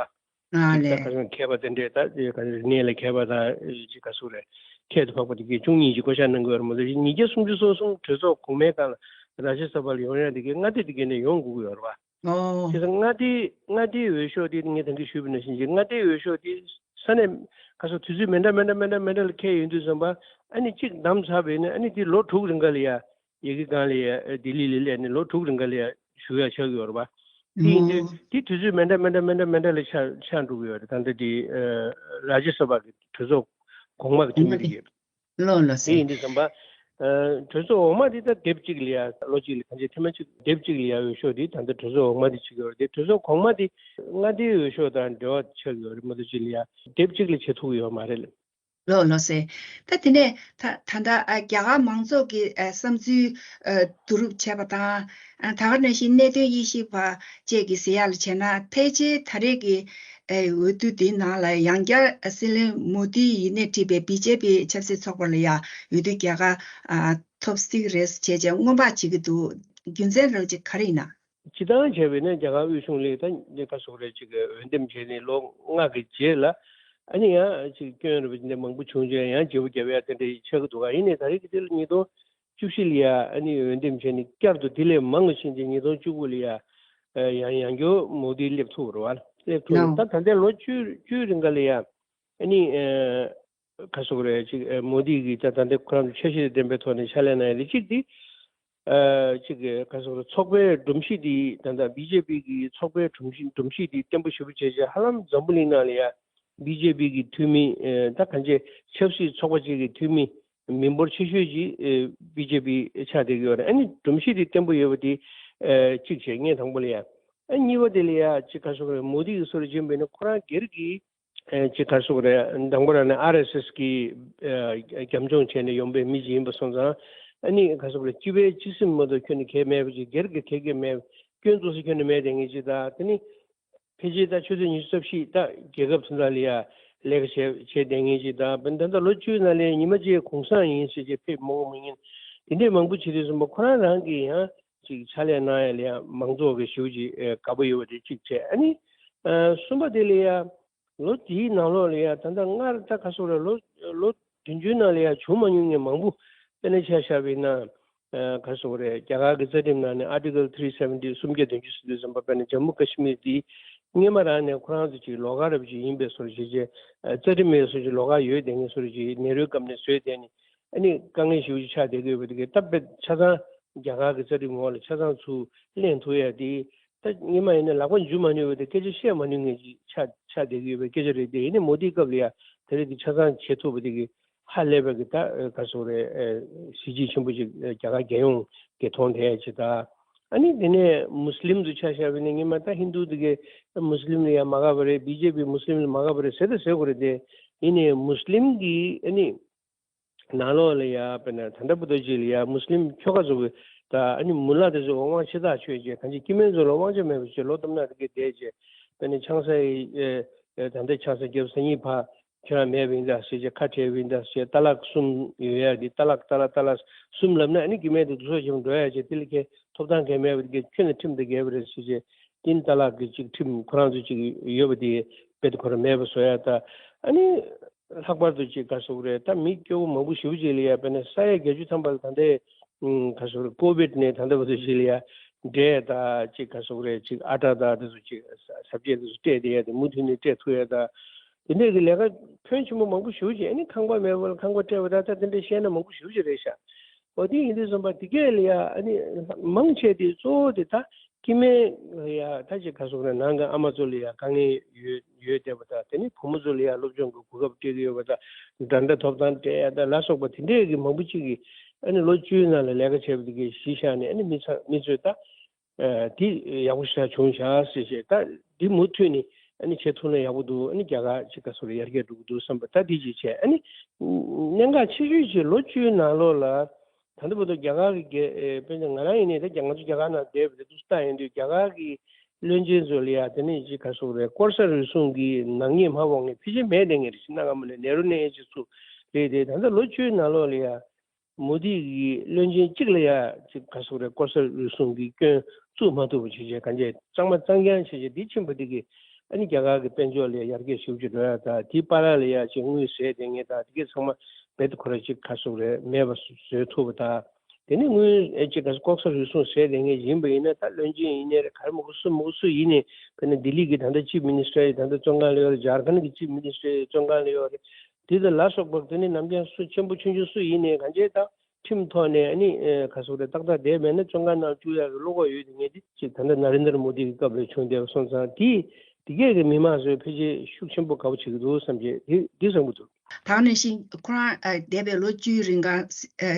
ཨ་ཅིག་ད་ལས། ཁ་སང་མཁས་པ་དེ་འདྲས་ད་ཅིག་ག་ཚོད་རིག་གནས་ལ་མཁས་པ་དང་ཅིག་ག་ཚོད་རེད། ཁྱད་དུ་འཕགས་པ་དེ་གས་བཅུ་གཉིས་ཅིག་བསྐོ་བཞག་གནང་དགོས་རེད་མ་གཏོགས། ཉིས་བརྒྱ་སུམ་ཅུ་སོ་གསུམ་གྲོས་ཚོགས་གོང་མའི་སྒང་ལ་རཱ་ཇ་ས་བྷ་ལ་ཡོང་ཡ་དེ་གས་མངའ་སྡེ་དེ་གས་ནས་ཡོང་དགོས་ཀྱི་ཡོད་རེད་བ། ཨོ། དེ་ཚོ་མངའ་སྡེ་མངའ་སྡེའི་འོས་ཤོག་དེ་ངས་ད་གིན་ཞུས་པ་ནང་བཞིན་གྱི་མངའ་སྡེའི་འོས་ཤོག་དེ་ས་གནས་ཁ་སང་དུས་ཚོད་མི་འདྲ་མི་འདྲ་མི་འདྲ་མི་འདྲ་ལ་འཁེལ་ཡོང་དུས་ཙམ་པ་ཨ་ནི་གཅིག་བདམས་ཚར་བས་ན་ཨ་ནི་དེ་ལོ་དྲུག་རིང་ག་ལ་ཡ་ཡ་གི་སྒང་ལ་ཡ་ལྡི་ལི་ལ་སླེབས་ནས་ལོ་དྲུག་རིང་ག་ལ་ཡ་བཞུགས་ཡ་ཆགས་ཀྱི་ཡོད་རེད་པ། དེ་ཡིན་དུས་ཨོ། དེ་དུས་ཚོད་མི་འདྲ་མི་འདྲ་མི་འདྲ་མི་འདྲ་ལ་ཆགས་ཆགས་འགྲོ་གི་ཡོད་རེད། ད་ལྟ་དེ་རཱ་ཇ་ས་བྷ་གི་གྲོས་ཚོགས་གོང་མ་གི་འཐུས་མི་དེ་གས། ལོ་ལོ་དེ་ཟེར། ཡིན་དུས་ཙམ་པ། ཨ་གྲོས་ཚོགས་འོག་མ་དེ་ད་སྡེབ་གཅིག་ལ་ཡ་ལོ་གཅིག་ལ་གང་ཅི་ཐེངས་མ་གཅིག་སྡེབ་གཅིག་ལ་ཡ་འོས་ཤོག་དེ་ད་ལྟ་གྲོས་ཚོགས་འོག་མ་དེ་བྱེད་ཀྱི་ཡོད་རེད་དེ། གྲོས་ཚོགས་གོང་མ་དེ་མངའ་སྡེའི་འོས་ཤོག་དང་འབྲེལ་བ་ཆགས་ཀྱི་ཡོད་རེད་མ་གཏོགས་གཅིག་ལ་ཡ་སྡེབ་གཅིག་ལ་བྱེད་ཐུབ་ཀྱི་ཡོད་མ་རེད། ལོ་ལོ་ཟེར། ད་དེ་ནས་ད་ད་ལྟ་ཨ་རྒྱ་གར་མང་ཚོགས་ཀྱི་ཨ་བསམ་ཚུལ་ཨ་བསྡུ་རུབ་བྱས་པ་དང་། ཨ་ད་ག་ནང་བཞིན་གནད་དོན་དབྱེ་ཞིབ་པ་བཅས་ཀྱིས་ཟེར་ཡག་ལ་བྱས་ན། ཕལ་ཆེར་ད་རེས་ཀྱི་ཨེ་འོས་བསྡུ་འདིའི་ནང་ལ་ཡང་བསྐྱར་སྲིད་བློན་མོ་དི་ཡིས་སྣེ་ཁྲིད་པའི་བི་ཇེ་པི་ཆབ་སྲིད་ཚོགས་པ་ལ་ཡང་འོས་བསྡུ་རྒྱལ་ཁ་ཨ་ཐོབ་སྲིད་ཀྱི་རེད་ཟེར་བྱས་བྱས་སྔོན་དཔག་བྱེད་ཀྱི་འདུག་རྒྱུ་མཚན་རོགས་ཅིག་ག་རེ་ཡིན་ན། སྤྱིར་བཏང་བྱས་པས་ན་རྒྱ་གར་དབུས་གཞུང་ལ་ད་ལས་ཀ་སོགས་རེད་ཅིག་འོས་འདེམས་བྱས་ནས་ལོ་ལྔ་གི་རྗེས་ལ་ཨ་ནི་ཡང་ཅིག་སྐྱོན་རེད་པ་འདི་མང་པོ་བྱུང་རྗེས་ཡང་བརྗེ་པོ་རྒྱབ་ཡ་དེ་འདྲ་ཆགས་ཀྱི་འདུག་ག་ཡིན་ནའི་ད་རེས་ཀྱི་དེ་ལ་ཉིས་སྟོང་བཅུ་བཞི་ལ་ཡ་ཨ་ནི་འོས་འདེམས་བྱས་ནས་བསྐྱར་དུ་དེ་ལས་མང་བ་ཕྱིན་ཏེ་ཉིས་སྟོང་བཅུ་དགུ་ལ་ཡ་ཡང་ཡང་བསྐྱར་མོ་དི་སླེབས་ཐུབ་རེད་བ། སླེབས་ཐུབ་རེད། ད་ད་ལྟའི་ལོ་བཅུ་བཅུའི་རིང་ག་ལ་ཡ་ཨ་ནི་ག་སོགས་རེད་ཅིག་མོ་དི་གིས་ད་ད་ལྟའི་ཁོ་རང་ཚོ་འཆར་གཞི་ལྡན་པའི་ཐོག་ནས་ཕྱག་ལས་གནང་ཡ་རེད། གཅིག་དེ་ཅིག་ག་སོགས་རེད། ཚོགས་པའི་སྒྲོམ་གཞི་དེ་ད་ལྟ་བི་ཇེ་པི་གི་ཚོགས་པའི་སྒྲོམ་གཞི་སྒྲོམ་གཞི་དེ་བརྟན་པོ་ཞེ་པོ་བྱས་རྗེས་ཧ་ལམ་འཛམ་བུ་གླིང་ནང་ལ་ཡ་བི་ཇེ་པི་གི་འཐུས་མི་ད་གང་ཅི་ཆབ་སྲིད་ཚོགས་པ་ཅིག་གི་འཐུས་མི་མི་འབོར་ཆེ་ཤོས་ཅིག་བི་ཇེ་པི་ཆགས་བསྡད་ཀྱི་ཡོད་རེད། ཨ་ནི་སྒྲོམ་གཞི་དེ་བརྟན་པོ་ཡོད་པ་དེ་གཅིག་བྱས་ངས་དང་པོ་ལ་ཡ། ཨ་གཉིས་པ་དེ་ལ་ཡ་ཅིག་ག་སོགས་རེད། མོ་དི་གི་སོ་རེ་བྱིན་པས་ན་ཁོ་རང་སྒེར་གྱི་ཅིག་ག་སོགས་རེད། དང་པོ་རང་ནས་ཨར་ཨེས་ཨེས་གི་རྒྱབ་ལྗོངས་བྱས་ནས་ཡོང་པའི་མི་ཅིག་ཡིན་པ་སོང་ཙང་། ཨ་ནི་ག་སོགས་རེད། སྤྱི་པའི་སྤྱི་སེམས་མ་གཏོགས་ཁྱོན་ནས་གལ་མེད་པ་ཅིག་སྒེར་གྱི་གལ་གལ་མེད་པ་སྐྱོན་འཛུགས་ས་ཁྱོན་ནས་མེད་བསྡད་མཁན་ཅིག་དང་། དེ་ནི་ཕལ་ཆེར་ད་ཆུ་ཚོད་ཉི་ཤུ་རྩ་བཞི་ད་རྒྱལ་ཁབ་ཚོ་ནང་ལ་ཡ་ལས་ཀ་བྱས་བྱས་བསྡད་མཁན་ཅིག་དང་། ད་ལྟ་ལོ་བཅུའི་ནང་ལ་ཉི་མ་གཅིག་གུང་སེང་ཡིན་ཟེར་བྱས་ཕེབས་མང་པོ་མང་པོ་དེ་འདྲས་མང་པོ་བྱེད་དུས་ཙམ་པ་ཁོ་རང་རང་གིས་ཡང་ཅིག་ཕྱག་ལས་གནང་ཡ་ལ་ཡང་མང་ཚོགས་ཀྱི་ཞེ་པོ་ཅིག་དགའ་པོ་ཡོད་པ་དེ་གཅིག་བྱས། ཨ་ནི་གསུམ་པ་དེ་ལ་ཡ་ལོ་དེའི་ནང་ལོགས་ལ་ཡ་ད་ལྟ་སྔར་ད་ག་སོགས་རེད། ལོ་ལོ་བདུན་ཅུའི་ནང་ལ་ཡ་བྱུང་མ་མྱོང་མཁན་མང་པོ་དཔེར་ན་ཆ་བཞག་པ་ཡིན་ན། ཨ་ག་རེ་ཟེར་དགོས་རེད། རྒྱ་གར་གྱི་རྩ་ཁྲིམས་ནང་ནས་Article three seventy སུམ་བརྒྱ་བདུན་ཅུ་ཟེར་དུས་ཙམ་པ་དཔེར་ན་ཇམ་མུ་ཀ་ཤི་མིར་འདི་སྔོན་མ་རང་ནས་ཁོ་རང་ཚོ་ཅིག་ལོགས་ཀ་འདྲ་པོ་ཅིག་ཡིན་པའི་བཟོ་འདྲ་ཅིག་བྱས། ཨ་རྩ་ཁྲིམས་མེད་བཟོ་ཅིག་ལོགས་ཀ་ཡོད་བསྡད་མཁན་བཟོ་འདྲ་ཅིག་ནེ་རུའི་སྐབས་ནས་བཟོས་བསྡད་ནས་ཨ་ནི་དཀའ་ངལ་ཞེ་པོ་ཅིག་ཆགས་བསྡད་ཀྱི་ཡོད་པ་དེ་གས་ད་དཔེ་ཆ་ཚང་རྒྱ་གར་གྱི་རྩ་ཁྲིམས་འོག་ལ་ཆ་ཚང་ཚུར་ལེན་ཐུབ་ཡ་དེ། ད་སྔོན་མ་ཡིན་ན་ལག་པ་འཇུ་མ་ནུས་པ་དེ་སྐད་ཆ་བཤད་མ་ནུས་མཁན་ཅིག་ཆགས་ཆགས་བསྡད་ཀྱི་ཡོད་པའི་སྐད་ཆ་རེད་དེ། ཡིན་ནའི་མོ་དིའི་སྐབས་ལ་ཡ་དེ་རིགས་དེ་ཆ་ཚང་བྱེད་ཐུབ་པ་དེ་གི་ ཧ་ལས་པའི་གི་ད་ག་སོག་རེད། གཟི་བརྗིད་ཆེན་པོ་ཅིག་རྒྱ་གར་རྒྱལ་ཡོངས་ཀྱི་མཐོང་དེ་ཅིག་ད། ཨ་ནི་དེ་ནས་མུ་སི་ལིམ་དུ་ཆ་བཞག་པ་ཡིན་ན་སྔོན་མ་ད་ཧིན་དུ་དེ་གའི་མུ་སི་ལིམ་ལ་ཡང་མ་དགའ་བ་རེད། བི་ཇེ་པི་མུ་སི་ལིམ་ལ་མ་དགའ་བ་རེད་ཟེར་ད་ཟེར་དགོས་རེད་དེ། ཡིན་ནའི་མུ་སི་ལིམ་གི་ཨ་ནི་ནང་ལོགས་ལ་ཡ་དཔེར་ན་ད་ལྟ་བར་དུ་ཅིག་ལ་ཡ་མུ་སི་ལིམ་ཁྱོ་ག་ཚོ་གི་ད་ཨ་ནི་མུ་ལ་དེ་ཚོ་དབང་ཆེ་ཐག་ཆོད་རྗེས་གང་ཅི་སྐྱེ་དམན་ཚོ་ལ་དབང་ཆ་མེད་པ་བྱས་ལོ་ལྟར་ན་དེ་གའི་བསྡད་རྗེས་དཔེར་ན་ཆང་ས་ཡི་ད་ལྟ་ཆང་ས་རྒྱབ་ས་གཉིས་ཕ་ཁྱོད་རང་མེད་པ་ཡིན་ད་ཟེར་རྗེས་ཁ་བྲལ་བ་ཡིན་ད་ཟེར་ཏ་ལག་གསུམ་ཡོད་ཡ་གི་ཏ་ལག་ཏ་ལག་ཏ་ལག་གསུམ་ལབ་ན་ཨ་ནི་སྐྱེ་དམན་དེ་དུ་སོ་ཞིག་འགྲོ་ཡ་རྗེས་དེ་ལ་ཁྱེད་ཐོབ་ཐང་གལ་མེད་པ་དེ་གའི་ཁྱོད་ནི་ཁྲིམས་དེ་འགལ་བ་རེད་ཟེར་རྗེས་དེ་ནི་ཏ་ལག་གི་ཅིག་ཁྲིམས་ཁོ་རང་ཚོ་ཅིག་ཡོད་པ་དེ་དཔེ་དེ་ཁོ་རང་མེད་པ་བཟོ་ཡ་ད་ཨ་ནི། ལྷག་པར་དུ་ཅིག་ག་སོག་རེད་ད་མི་སྐྱོ་བོ་མང་པོ་ཞེ་པོ་ཅིག་ལ་ཡ་དཔེར་ན་ས་ཡ་བརྒྱད་ཅུ་ཐམ་པ་ལ་ད་ལྟའི་ག་སོག་རེད་ཀོ་བིད་ནས་ད་ལྟ་བར་དུ་ཅིག་ལ་ཡ་འབྲས་དང་ཅིག་ག་སོག་རེད་ཅིག་ཨ་ཊ་དང་དེ་ཚོ་ཅིག་ཟ་བཅད་དེ་ཚོ་སྤྲད་བསྡད་ཡ་དེ་མུ་མཐུད་ནས་སྤྲད་ཐུབ་ཡ་ད་དེ་འདྲས་ཀྱི་ལས་ཀ་ཕོན་ཆེན་པོ་མང་པོ་ཞེ་པོ་ཅིག་ཨ་ནི་ཁང་པ་མེད་པ་ལ་ཁང་པ་སྤྲད་པ་ད་ད་དེ་འདྲས་བཤད་ན་མང་པོ་ཞེ་པོ་ཅིག་རེད་ཤག་འོ་དེ་ཡིན་དུས་ཙམ་པ་དེ་གས་ལ་ཡ་ཨ་ནི་མང་ཆེ་དེ་གཙོ་བོ་དེ་ད། སྐྱེ་དམན་ལ་ཡ་ད་ཅིག་ག་སོག་རེད་ནང་གི་ཨ་མ་ཚོ་ལ་ཡ་དཀའ་ངལ་ཡོད་ཡོད་བསྡད་པ་དང་དེ་ནི་བུ་མོ་ཚོ་ལ་ཡ་སློབ་སྦྱོང་གི་གོ་སྐབས་སྤྲད་ཀྱི་ཡོད་པ་དང་འདྲ་འདྲ་ཐོབ་ཐང་སྤྲད་ཡ་དང་ལ་སོགས་པ་དེ་འདྲས་ཀྱི་མང་པོ་ཅིག་གིས་ཨ་ནི་ལོ་བཅུའི་ནང་ལ་ལས་ཀ་བྱས་པ་དེ་གའི་གཞི་བཞག་ནས་ཨ་ནི་མི་ཚང་མི་ཚོས་ད་དེ་ཡག་པོ་ཞིག་བྱུང་ཤག་ཟེར་བྱས་ད་འདི་མུ་མཐུད་ནས་ཨ་ནི་བྱེད་ཐུབ་ན་ཡག་པོ་འདུག་ཨ་ནི་རྒྱ་གར་ཅིག་ག་སོག་རེད་ཡར་རྒྱས་འགྲོ་གི་འདུག་བསམ་པ་ད་འདི་ཅིག་བྱས་ཨ་ནི་གནད་འགག་ཆེ་ཤོས་ཅིག་ལོ་བཅུའི་ནང་ལོགས་ལ། ད་ལྟ་བར་དུ་རྒྱ་གར་གྱི་རྒྱལ་ཨེ་དཔེར་ན་ང་རང་ཡིན་ནའི་ད་རྒྱ་ང་ཚོ་རྒྱ་གར་ནང་བསྡད་པའི་དུས་སུ་ལྟ་ཡོང་དུས་རྒྱ་གར་གྱི་བློན་ཆེན་ཚོ་ལ་ཡ་དེ་ནས་ཅིག་ག་སོག་རེད་དཀོར་ཟ་རུལ་སུངས་ཀྱི་ནག་ཉེས་མ་འོག་ནས་ཕལ་ཆེར་མེད་བསྡད་མཁན་རེད། ཕྱི་ནང་སྔ་མོ་ནས་ནེ་རུ་ནས་ཅིག་ཚུགས་རེད་དེ་ད་ལྟ་ལོ་བཅུའི་ནང་ལོགས་ལ་ཡ་མོ་དི་གི་བློན་ཆེན་གཅིག་ལ་ཡ་ཅིག་ག་སོག་རེད་དཀོར་ཟ་རུལ་སུངས་ཀྱི་སྐྱོན་བཙུགས་མ་ཐུབ་པ་བྱས་བྱས་གང་བྱས་གཙང་མ་གཙང་རྐྱང་བྱས་བྱས་འདི་ཕྱིན་པ་འདི་གི་ཨ་ནི་རྒྱ་གར་གྱི་དཔལ་འབྱོར་ལ་ཡ་ཡར་རྒྱས་ཞེ་པོ་ཅིག་འགྲོ་ཡ་ད་དེའི་བར་ལ་ཡ་ཅིག་དངུལ་ཟས་བསྡད་མཁན་ད་དེ་གས་ཚང་མ་རྦད་དེ་ཁོ་ར་ཅིག་ག་སོག་རེད་མེད་པ་བཟོ་ཐུབ་པ་དང་། དེ་ནས་དངུལ་ཨེ་ཅིག་ག་ལྐོག་ཟ་རུལ་སུངས་བྱས་བསྡད་མཁན་ཡིན་པ་ཡིན་ན་ད་བློན་ཆེན་ཡིན་ནའི་རེད་ག་རེ་མང་པོ་སུ་མང་པོ་སུ་ཡིན་ནའི་དཔེར་ན་ལྡི་ལི་གི་ད་ལྟ་ཅིབ་མི་ནི་སི་ཊར་ཡི་ད་ལྟ་བཙོན་ཁང་ལ་ཡོད་རེད། ཇར་ཁན་གི་ཅིབ་མི་ནི་སི་ཊར་ཡི་བཙོན་ཁང་ལ་ཡོད་རེད། དེ་དང་ལ་སོགས་པ་དེ་ནི་ནམ་རྒྱང་སུ་ཆེན་པོ་ཆུང་ཆུང་སུ་ཡིན་ནའི་གང་བྱས་ད་ཁྲིམས་ཐོག་ནས་ཨ་ནི་ག་སོག་རེད་ཏག་ཏག་བསྡད་མེད་ན་བཙོན་ཁང་ནང་བཅུག་ཡག་གི་བློ་ཁོག་ཡོད་དེ་ངས་དེ་ཅིག་ད་ལྟ་ན་རེན་དར་མོ་དི་གི་སྐབས་ལ་བྱུང་བསྡད་པ་སོང་ཙང་དེ་དེ་གས་ཀྱི་མི་མང་ཚོས་ཕལ་ཆེར་ཤུགས་ཆེན་པོ་དགའ་པོ་བྱེད་ཀྱི་འདུག་བསམ་གྱི་དེ་དེ་བསམ་གྱི་འདུག་ད་ག་ནང་བཞིན་ཁོ་རང་ཨ་འདས་པའི་ལོ་བཅུའི་རིང་ག་ཨ་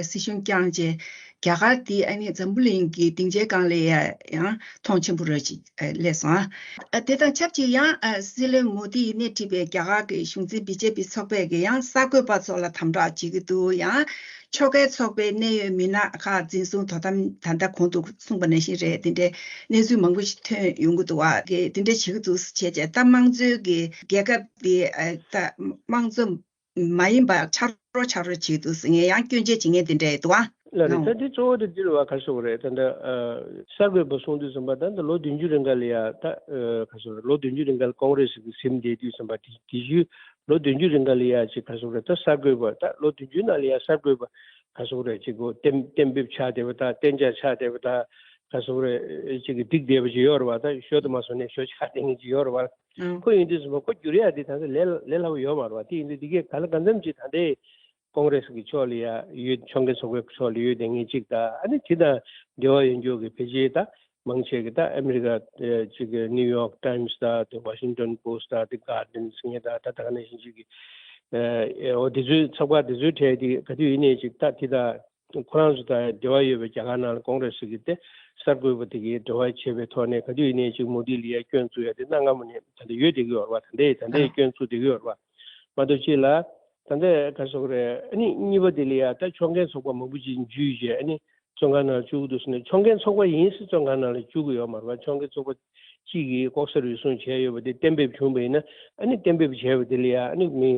སྲིད་གཞུང་བསྐྱངས་རྗེས་རྒྱ་གར་དེ་ཨ་ནི་འཛམ་བུ་གླིང་གི་སྡིངས་ཆའི་སྒང་ལ་ཡ་ཡང་མཐོང་ཆེན་པོ་ར་ཅིག་ཨ་སླེབས་སོང་ཨ། ཨ་དེ་དང་ཆབས་ཅིག་ཡང་ཨ་སྲིད་བློན་མོ་དི་ཡིས་སྣེ་ཁྲིད་པའི་རྒྱ་གར་གྱི་གཞུང་འཛིན་བི་ཇེ་པི་ཚོགས་པས་ཀྱི་ཡང་གསར་འགོད་པ་ཚོ་ལ་དམ་དྲག་བྱེད་ཀྱི་འདུག་ཡང་ཕྱོགས་འགལ་ཚོགས་པའི་གནད་ཡོད་མི་སྣ་ཁག་འཛིན་བཟུང་དོ་དམ་ད་ལྟ་གོང་དུ་གསུངས་པ་ནང་བཞིན་རེད། དེ་འདྲའི་གནས་ཚུལ་མང་པོ་ཞིག་ཐོན་ཡོང་གི་འདུག་བ། དེ་འདྲ་བྱེད་ཀྱི་འདུག་བྱས་རྗེས་ད་དམངས་གཙོའི་གི་རྒྱལ་ཁབ་དེ་ཨ་ད་དམངས་གཙོ་མ་ཡིན་པ་ཆགས་རོགས་ཆགས་རོགས་བྱེད་འདུག་ཟེར་ངས་ཡང་སྐྱོན་བརྗོད་བྱེད་མཁན་དེ་འདྲ་ཡོད་འདུག་ཨ། ལགས་རེད། ད་འདི་གཙོ་བོ་དེ་འདི་རེད་བ། ག་ཞུ་དགོས་རེད། ད་ལྟ་ཨ་གསར་འགོད་པ་གསུང་དུས་ཙམ་པ་ད་ལྟ་ལོ་བདུན་ཅུ་རིང་ག་ལ་ཡ་ད་ཨ་ག་ཞུ་དགོས་རེད། ལོ་བདུན་ཅུ་རིང་ག་ལ་ཀོང་རེ་སི་གི་ཟིན་བསྡད་དུས་ཙམ་པ་དེ་དེ་བཞུགས་ལོ་བདུན་ཅུ་རིང་ག་ལ་ཡ་ཅིག་ག་ཞུ་དགོས་རེད། ད་གསར་འགོད་པ་ད་ལོ་བདུན་ཅུ་ནང་ལ་ཡ་གསར་འགོད་པ་ག་ཞུ་དགོས་རེད། ཅིག་གོ་གཏན་གཏན་འབེབས་ཆགས་བསྡད་པ་ད་གཏན་འཇགས་ཆགས་བསྡད་པ་ད་ག་ཞུ་དགོས་རེད། ཅིག་གི་འགྲིག་བསྡད་པ་ཅིག་ཡོད་རེད་བ། ད་ཞོ་དུ་མ་སོང་ནས་ཞོ་ཆགས་བསྡད་མཁན་ཅིག་ཡོད་རེད་བ། ཨང་། ཁོ་ཡིན་དུས་ཙམ་པ་ཁོ་འགྱུར་ཡ་དེ་ད་ལྟ་ལས་ལས་སླ་པོ་ཡོད་མ་རེད་བ། དེ་ཡིན་དུས་དེ་གས་ག་ལ་གང་འཚམ་ཅིག་ད་ལྟའི་ཀོང་རེ་སི་གི་ཕྱོགས་ལ་ཡ་ཡོད། ཕྱོགས་འགལ་ཚོགས་པའི་ཕྱོགས་ལ་ཡོད་དེ་ངེས་གཅིག་དང་ཨ་ནི་དེ་དང་འབྲེལ་བ་ཡོད་འཇོག་གི་ཕལ་ཆེར་ད་མང་ཆེ་གི་ད་ཨ་མི་རི་ཀ་ཅིག་གི་ནིའུ་ཡོག་ཊའིམ་སི་དང་དེ་ཝ་ཤིང་ཊོན་པོ་སི་ཊི་དང་དེ་གར་ཌེན་ཟེར་མཁན་དང་ད་ད་ག་ནང་བཞིན་ཅིག་གི་ཨོ་དེ་ཚོའི་ཚགས་པར་དེ་ཚོའི་གྲས་དེ་ག་དུས་ཡིན་ནའི་ཅིག་ད་དེ་དང་ཁོ་རང་ཚོ་དང་འབྲེལ་བ་ཡོད་པའི་རྒྱ་གར་ནང་ལ་ཀོང་རེ་སི་གི་དེ་གསར་འགོད་པ་དེ་གའི་འབྲེལ་བ་བྱས་པའི་ཐོག་ནས་ག་དུས་ཡིན་ནའི་ཅིག་མོ་དི་ལ་ཡ་སྐྱོན་བཙུགས་ཡ་དེ་གནའ་སྔ་མོ་ནས་ད་ལྟ་ཡོད་བསྡད་ཀྱི་ཡོད་རེད་བ། ད་ལྟའི་ད་ལྟའི་སྐྱོན་བཙུགས་བསྡད་ཀྱི་ཡོད་རེད་བ། མ་གཏོགས་ཅིག་ལ་ད་ལྟ་ག་ཞུ་དགོས་རེད། ཨ་ནི་གཉིས་པ་དེ་ལ་ཡ་ད་ཕྱོགས་འགལ་ཚོགས་པ་མང་པོ་ཅིག་འཇུས་བྱས་ཨ་ནི་བཙོན་ཁང་ནང་བཅུག་འདུག་ཟེར་ནས་ཕྱོགས་འགལ་ཚོགས་པ་ཡིན་ཟེར་བཙོན་ཁང་ནང་ལ་བཅུག་གི་ཡོད་མ་རེད་བ། ཕྱོགས་འགལ་ཚོགས་པ་གཅིག་གིས་ལྐོག་ཟ་རུལ་སུངས་བྱས་ཡོད་པ་དེ་གཏན་འབེབས་བྱུང་བ་ཡིན་ན་ཨ་ནི་གཏན་འབེབས་བྱས་པ་དེ་ལ་ཡ་ཨ་ནི་མི་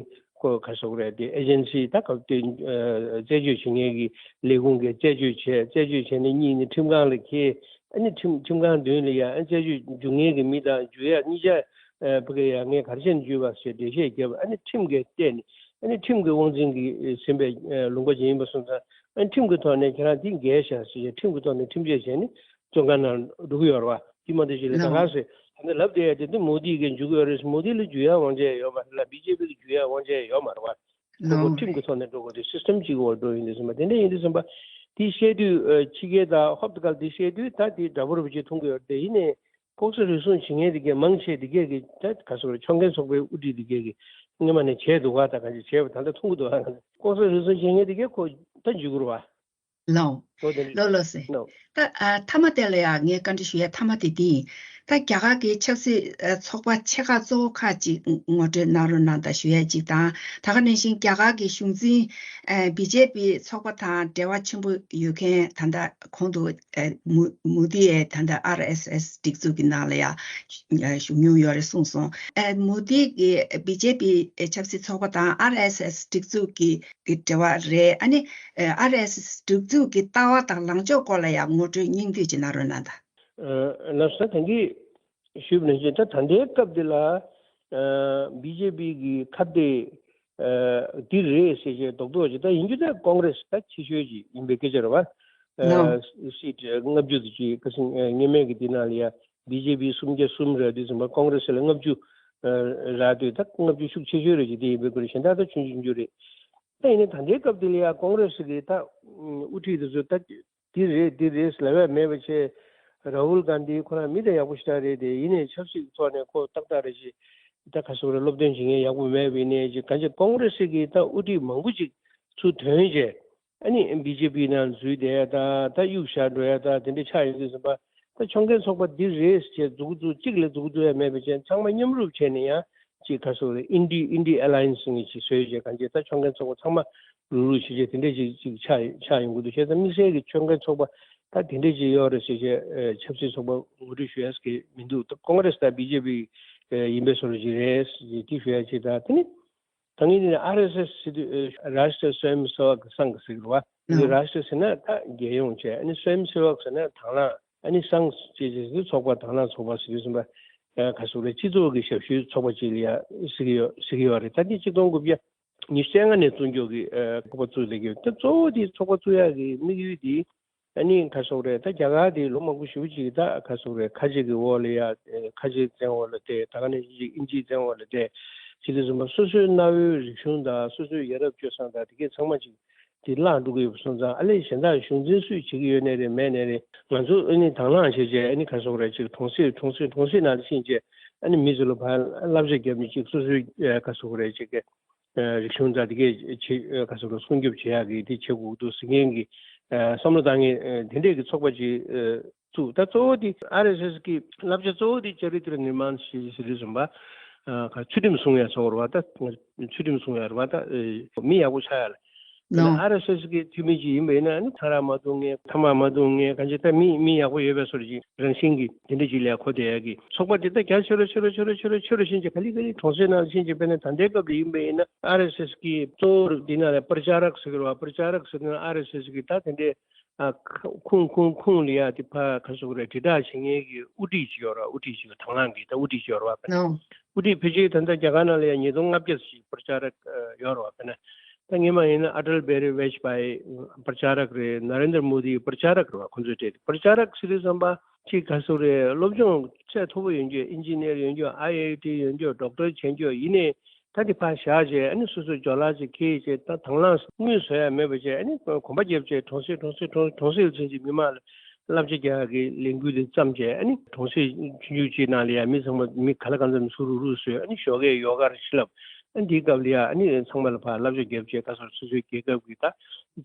ཁོ་ག་ཞུ་དགོས་རེད། དེ་ཨེ་ཇེན་སི་ད་སྐབས་དེ་རྩད་གཅོད་བྱེད་མཁན་གྱི་ལས་ཁུངས་ཀྱིས་རྩད་གཅོད་བྱས། རྩད་གཅོད་བྱས་ནས་གཉིས་ནས་ཁྲིམས་ཁང་ལ་འཁྱེར། ཨ་ནི་ཁྲིམས་ཁྲིམས་ཁང་མདུན་ལ་ཡ་ཨ་ནི་རྩད་གཅོད་འཇུག་མཁན་གྱི་མི་དང་འཇུ་ཡ་གཉིས་ཆ་ཨ་ཕ་གི་ཡ་ངས་ག་རེ་བྱས་ནས་འཇུས་པ་ཞེས་འགྲེལ་བཤད་བརྒྱབ། ཨ་ནི་ཁྲིམས་ཀྱིས་བལྟས་ནས་ཨ་ནི་ཁྲིམས་ཀྱི་དབང་འཛིན་གྱིས་ཟིན་པའི་ལུང་པ་ཅིག་ཡིན་པ་སོང་ཙང་ཨ་ནི་ཁྲིམས་ཀྱི་ཐོག་ནས་ཁྱེད་རང་འདི་འགལ་ཤག་ཟེར་ཡ་ཁྲིམས་ཀྱི་ཐོག་ནས་ཁྲིམས་ཆད་བྱས་ནས་བཙོན་ཁང་ནང་འགྲོ་གི་ཡོད་རེད་བ། དེ་མ་གཏོགས་ཅིག་ལ་ད་ག་ཟེ་ད་ནི་ལབ་བསྡད་ཡ་དེ་འདི་མོ་དི་གིས་འཇུ་གི་ཡོད་རེད། མོ་དི་ལ་འཇུ་ཡ་དབང་ཆ་ཡོད་མ་རེད་ལ། བི་ཇེ་པི་ལ་འཇུ་ཡ་དབང་ཆ་ཡོད་མ་རེད་བ། ཁོ་ཁོ་ཁྲིམས་ཀྱི་ཐོག་ནས་འགྲོ་དགོས་དུས་སི་སི་ཊམ་གཅིག་གི་འོག་འགྲོ་ཡིན་དུས་ཙམ་པ་དེ་འདྲ་ཡིན་དུས་ཙམ་པ་དེ་བཤད་དུས་ཕྱི་རྒྱལ་དང་ཧོབ་ཏེ་གལ་དེ་བཤད་དུས་ད་དེ་འདྲ་པོ་རུ་བྱེད་མཐོང་གི་ཡོད་རེད། ཡིན་ནའི་ལྐོག་ཟ་རུལ་སུངས་བྱེད་མཁན་དེ་གས་མང་ཆེ་དེ་གས་ཀྱི་ད་ག་ཟེར་ཕྱོགས་འགལ་ཚོགས་པའི་དབུ་ཁྲིད་དེ་གས་ཀྱི་ སྔོན་མ་ནས་བྱས་འདུག་ག་ད་ག་ཅིག་བྱས་པ་ད་ལྟ་མཐོང་གི་འདུག་ག་ལྐོག་ཟ་རུལ་སུངས་བྱེད་མཁན་དེ་གས་ཁོ་ད་འཇུག་གི་རེད་བ། ལོ། ལོ་དེ་ལོ་ལོ་སེ། ལོ། ད་ཨ་མཐའ་མ་དེ་ལ་ཡང་ངས་བཀའ་འདྲི་ཞུ་ཡ་མཐའ་མ་དེ་འདི་ཡིན། ད་རྒྱ་གར་གྱི་ཆབ་སྲིད་ཨ་ཚོགས་པ་ཆེ་ཁག་གཙོ་བོ་ཁག་ཅིག་ངོ་སྤྲོད་གནང་རོགས་གནང་དང་ཞུ་ཡ་ཅིག་དང་། ད་ག་ནང་བཞིན་རྒྱ་གར་གྱི་གཞུང་འཛིན་ཨ་བི་ཇེ་པི་ཚོགས་པ་དང་འབྲེལ་བ་ཆེན་པོ་ཡོད་མཁན། ད་ལྟ་གོང་དུ་ཨ་མོ་མོ་དི་ཡས་ད་ལྟ་ཨར་ཨེས་ཨེས་སྒྲིག་འཛུགས་ཀྱི་ནང་ལ་ཡང་ཨ་ཞུགས་མྱོང་ཡོད་རེད་གསུངས་སོང་། ཨ་མོ་དི་གི་བི་ཇེ་པི་ཆབ་སྲིད་ཚོགས་པ་དང་ཨར་ཨེས་ཨེས་སྒྲིག་འཛུགས་ཀྱི་གི་འབྲེལ་བ་རེད། ཨ་ནི་ཨར་ཨེས་ཨེས་སྒྲིག་འཛུགས་ཀྱི་ལྟ་བ་དང་ལངས་ཕྱོགས་སྐོར་ལ་ཡང་ངོ་སྤྲོད་སྙིང་བསྡུས་ཅིག་གནང་རོགས་གནང་དང་། ལགས་སོ། ད་གིན་ཞུས་པ་ནང་བཞིན་ད་ད་ལྟའི་སྐབས་འདི་ལ་བི་ཇེ་པི་གི་ཁ་གཏད་འདི་རེད་ཟེར་བྱས་རྡོག་རྡོག་ཅིག་ད་ཡིན་རྒྱུ་ད་ཀོང་རེ་སི་ད་ཆེ་ཤོས་ཅིག་ཡིན་པའི་སྐད་ཆ་རེད་བ། ལགས། སིཊ་ལྔ་བཅུ་ཙམ་ཅིག་ཁ་སང་སྔོན་མའི་གི་འདི་ནང་ལ་ཡ་བི་ཇེ་པི་སུམ་བརྒྱ་གསུམ་རག་དུས་ཙམ་པ་ཀོང་རེ་སི་ལ་ལྔ་བཅུ་རག་དུས་ད་ལྔ་བཅུ་ཤུགས་ཆེ་ཤོས་རེད་ཅིག་དེ་ཡིན་པའི་སྐོར་གཞན་དག་ད་ཆུང་ཆུང་ཆུང་རེད། ད་ཡིན་ནའི་ད་ལྟའི་སྐབས་འདི་ལ་ཡ་ཀོང་རེ་སི་གི་ད་དབུ་ཁྲིད་དེ་ཚོ་ད་འདི་རེད་འདི་རེད་ལབ་ཡ་མེད་པ་བྱས། ར་ཧུལ་གྷན་དྷི་ཁོ་རང་མི་ད་ཡག་པོ་ཞེ་དྲག་རེད་དེ། ཡིན་ནའི་ཆབ་སྲིད་ཀྱི་ཐོག་ནས་ཁོ་ཏག་ཏག་རེད་ཅེས་ད་ག་སོག་རེད་སློབ་སྟོན་བྱེད་མཁན་ཡག་པོ་མེད་པ་ཡིན་ནའི་ཅིག་གང་ཅི་ཀོང་རེ་སི་གི་ད་དབུ་ཁྲིད་མང་པོ་ཅིག་ཚུར་ཐོན་བྱས། ཨ་ནི་བི་ཇེ་པི་ནང་འཛུལ་བསྡད་ཡ་ད་ད་གཡུག་བཞག་འགྲོ་ཡ་ད་དེ་འདྲ་ཆགས་ཡོང་དུས་ཙམ་པ། ད་ཕྱོགས་འགལ་ཚོགས་པ་འདི་རེད་ཅེས་མཛུབ་གུ་བཙུགས་གཅིག་ལ་མཛུབ་གུ་བཙུགས་ཡ་མེད་པ་བྱས་ཚང་མ་མཉམ་རུབ་བྱས་ནས་ཡང་ཅིག་ག་སོག་རེད་ཨིན་ཌི་ཨིན་ཌི་ཨེ་ལ་ཡན་སི་ངེས་ཅིག་བཟོས་བྱས་གང་ཅི་ད་ཕྱོགས་འགལ་ཚོགས་པ་ཚང་མ་རུག་རུག་བྱས་བྱས་དེ་འདྲས་ཅིག་ཅིག་ཆགས་ཆགས་ཡོང་གི་འདུག་བྱས་ཙང་དམིགས་བསལ་གྱི་ཕྱོགས་འགལ་ཚོགས་པ་ད་དེ་འདྲས་ཅིག་ཡོད་རེད་ཟེར་བྱས་ཆབ་སྲིད་ཚོགས་པ་ངོ་སྤྲོད་ཞུ་ཡ་ཟེར་གྱི་མི་འདུག་ད་ཀོང་རེ་སི་དང་བི་ཇེ་པི་ཡིན་པའི་བཟོ་འདྲ་ཅིག་རེད་ཟེར་གྱི་དེ་ཞུ་ཡ་ཅིག་དང་དེ་ནི། ད་ངས་འདི་ནས་ཨར་ཨེས་ཨེས་ཟེར་དུས་རཱ་ཤི་ཏྲ་སུ་ཡམ་སེ་བག་སང་ཟེར་གི་རེད་བ། འདི་རཱ་ཤི་ཏྲ་ཟེར་ན་ད་རྒྱལ་ཡོངས་བྱས། ཨ་ནི་སུ་ཡམ་སེ་བག་ཟེར་ན་དང་བླངས། ཨ་ནི་སང་ཅེས་ཟེར་དུས་ཚོགས་པ་དང་བླངས་ཚོགས་པ་ཟེར་དུས་ཙམ་པ། ཨ་ག་ཟེར་རེད་སྤྱི་ཚོགས་ཀྱི་ཞབས་ཞུའི་ཚོགས་པ་ཅིག་ལ་ཡ་ཟེར་གི་ཡོད་ཟེར་གི་ཡོད་རེད། ད་འདི་གཅིག་སྟོང་དགུ་བརྒྱ་ཉི་ཤུ་རྩ་ལྔ་ནས་བཙུགས་འགྱོ་གི་ཚོགས་པ་བཙུགས་ལས་ཀྱི་ད་གཙོ་བོ་དེ་ཚོགས་པ་བཙུགས་ཡག་གི་དམིགས་ཡུལ་དེ། ཨ་ནི་ག་སོག་རེད་ད་རྒྱ་གར་དེ་ལོ་མང་པོ་ཞེ་པོ་ཅིག་ད་ག་སོག་རེད་ཁ་ཆེ་གི་འོག་ལ་ཡ་ཁ་ཆེ་བཙན་འོག་ལ་བསྡད། ད་ག་ནས་ཅིག་ཨིན་ཇིའི་བཙན་འོག་ལ་བསྡད། ཅི་དེ་ཚོ་མ་སོ་སོའི་གནའ་བོའི་རིག་གཞུང་དང་སོ་སོའི་ཡ་རབས་སྤྱོད་བཟང་དང་དེ་གས་ཚང་མ་ཅིག་དེ་བརླག་འགྲོ་གི་ཡོད་པ་སོང་ཙང་ཨ་ལས་གཞན་དག་གཞུང་འཛིན་སུས་བྱེད་ཀྱི་ཡོད་ནའི་རེད་མེད་ནའི་རེད། ང་ཚོ་ཨ་ནི་དང་བླངས་བྱས་བྱས་ཨ་ནི་ག་སོག་རེད་ཅིག་གྲོང་གསེབ་གྲོང་གསེབ་གྲོང་གསེབ་ནང་ལ་ཕྱིན་བྱས་ཨ་ནི་མི་ཚོ་ལ་ཕར་བསླབ་བྱ་བརྒྱབ་ནས་ཅིག་སོ་སོའི་ག་སོག་རེད་ཅིག་གི་རིག་གཞུང་དང་དེ་གས་ཆེ་ག་ཚོད་ལ་སྲུང་སྐྱོབ་བྱེད་ཡག་གི་དེ་བྱེད་དགོས་འདུག་ཟེར་མཁན་གྱི་བསམ་བློ་བཏང་མཁན་དེ་འདྲས་ཀྱི་ཚོགས་པ་ཅིག་བཙུགས། ད་གཙོ་བོ་དེ་ཨར་ཨེས་ཨེས་ཀྱི་བསླབ་བྱ་གཙོ་བོ་དེ་ཅ་རི་ཏྲ་ནིར་མཱན་ཞེས་ཟེར་དུས་ཙམ་པ་ཚུལ་ཁྲིམས་སྲུང་ཡ་ཚོགས་རེད་བ། ད་ཚུལ་ཁྲིམས་སྲུང་ཡ་རེད་བ། ད་མི་ཡག་པོ་ཆགས་ཡ་ལ། ཨར་ཨེས་ཨེས་ཀྱི་འཐུས་མི་ཅིག་ཡིན་པ་ཡིན་ན་ནི་ཚ་ར་མ་བཏུང་མཁན་ཐ་མག་མ་བཏུང་མཁན་གང་ཅི་ད་མི་མི་ཡག་པོ་ཡོད་པའི་བཟོ་འདྲ་ཅིག་རང་བཞིན་གྱི་དེ་འདྲ་ཅིག་ལ་གོ་བསྡད་ཡ་གི་ཚོགས་པ་དེ་ད་རྒྱ་ཆེ་རུ་ཆེ་རུ་ཆེ་རུ་ཆེ་རུ་ཆེ་རུ་ཕྱིན་ཅིག་ག་ལེ་ག་ལེ་གྲོང་གསེབ་ནང་ལ་ཕྱིན་ཅིག་དཔེར་ན་ད་ལྟའི་སྐབས་ལ་ཡིན་པ་ཡིན་ན་ཨར་ཨེས་ཨེས་ཀྱི་གཙོ་བོ་འདི་ན་ལ་པྲ་ཅཱ་རཀ་ཟེར་གི་རེད་བ། པྲ་ཅཱ་རཀ་ཟེར་ན་ཨར་ཨེས་ཨེས་ཀྱི་ད་དེ་འདྲའི་ཨ་ཁ་ཁུངས་ཁུངས་ཁུངས་ལ་ཡ་དེ་ཕ་ག་སོག་རེད་དྲིལ་བསྒྲགས་བྱེད་མཁན་གྱི་དབུ་ཁྲིད་ཅིག་ཡོད་རེད། དབུ་ཁྲིད་ཅིག་དང་བླངས་ཀྱི་ད་དབུ་ཁྲིད་ཅིག་ཡོད་རེད་བ། དཔེར་ན་ཨོ། དབུ་ཁྲིད་ཕལ་ཆེར་ད་ལྟ་རྒྱ་གར་ནང་ལ་ཡ་ཉིས་སྟོང་ལྔ་བརྒྱ་ཞིག་པྲ་ཅཱ་རཀ་ཡོད་རེད་བ། དཔེར་ན་ད་སྔོན་མ་ཡིན་ན་ཨ་ཊལ་བི་ཧཱ་རི་ཝཱཇ་པཱ་ཡི་པྲ་ཅཱ་རཀ་རེད། ན་རེན་དྲ་མོ་དི་པྲ་ཅཱ་རཀ་རེད་བ། ཁོང་ཚོའི་གྲས་དེ་པྲ་ཅཱ་རཀ་ཟེར་དུས་ཙམ་པ་ཅིག་ག་སོག་རེད་སློབ་སྦྱོང་ཚད་མཐོ་པོ་ཡོད་རྒྱུ་ཨིན་ཇི་ནེར་ཡོད་རྒྱུ་ཨའི་ཨའི་ཊི་ཡོད་རྒྱུ་ཌོག་ཊར་བྱེད་རྒྱུ་ཡིན་ནའི། ད་དེ་ཕར་བཞག་བྱས་ཨ་ནི་སོ་སོའི་ཇོ་ལགས་ཅིག་འཁྱེར་བྱས་ད་དང་བླངས་དངུལ་བཟོ་ཡ་མེད་པ་བྱས་ཨ་ནི་གོམ་པ་བརྒྱབ་བྱས་གྲོང་གསེབ་གྲོང་གསེབ་གྲོང་གྲོང་གསེབ་ལ་ཕྱིན་བྱས་མི་མང་ལ་བསླབ་བྱ་རྒྱག་ཡ་གི་ལས་འགུལ་དེ་བརྩམས་བྱས་ཨ་ནི་གྲོང་གསེབ་ཆུང་ཆུང་ཅིག་ནང་ལ་ཡ་མི་ཚང་མ་མི་ག་ལ་གང་འཚམ་ཚུར་རུག་རུག་བཟོས་ཨ་ནི་ཞོགས་ཀས་ཡོ་གར་ཕྱི་ལབ། ཨ་ནི་དེའི་སྐབས་ལ་ཡ་ཨ་ནི་ཚང་མ་ལ་ཕར་བསླབ་བྱ་བརྒྱབ་བྱས་ག་སོ་སོ་སོའི་རྒྱལ་ཁབ་ཀྱི་ད་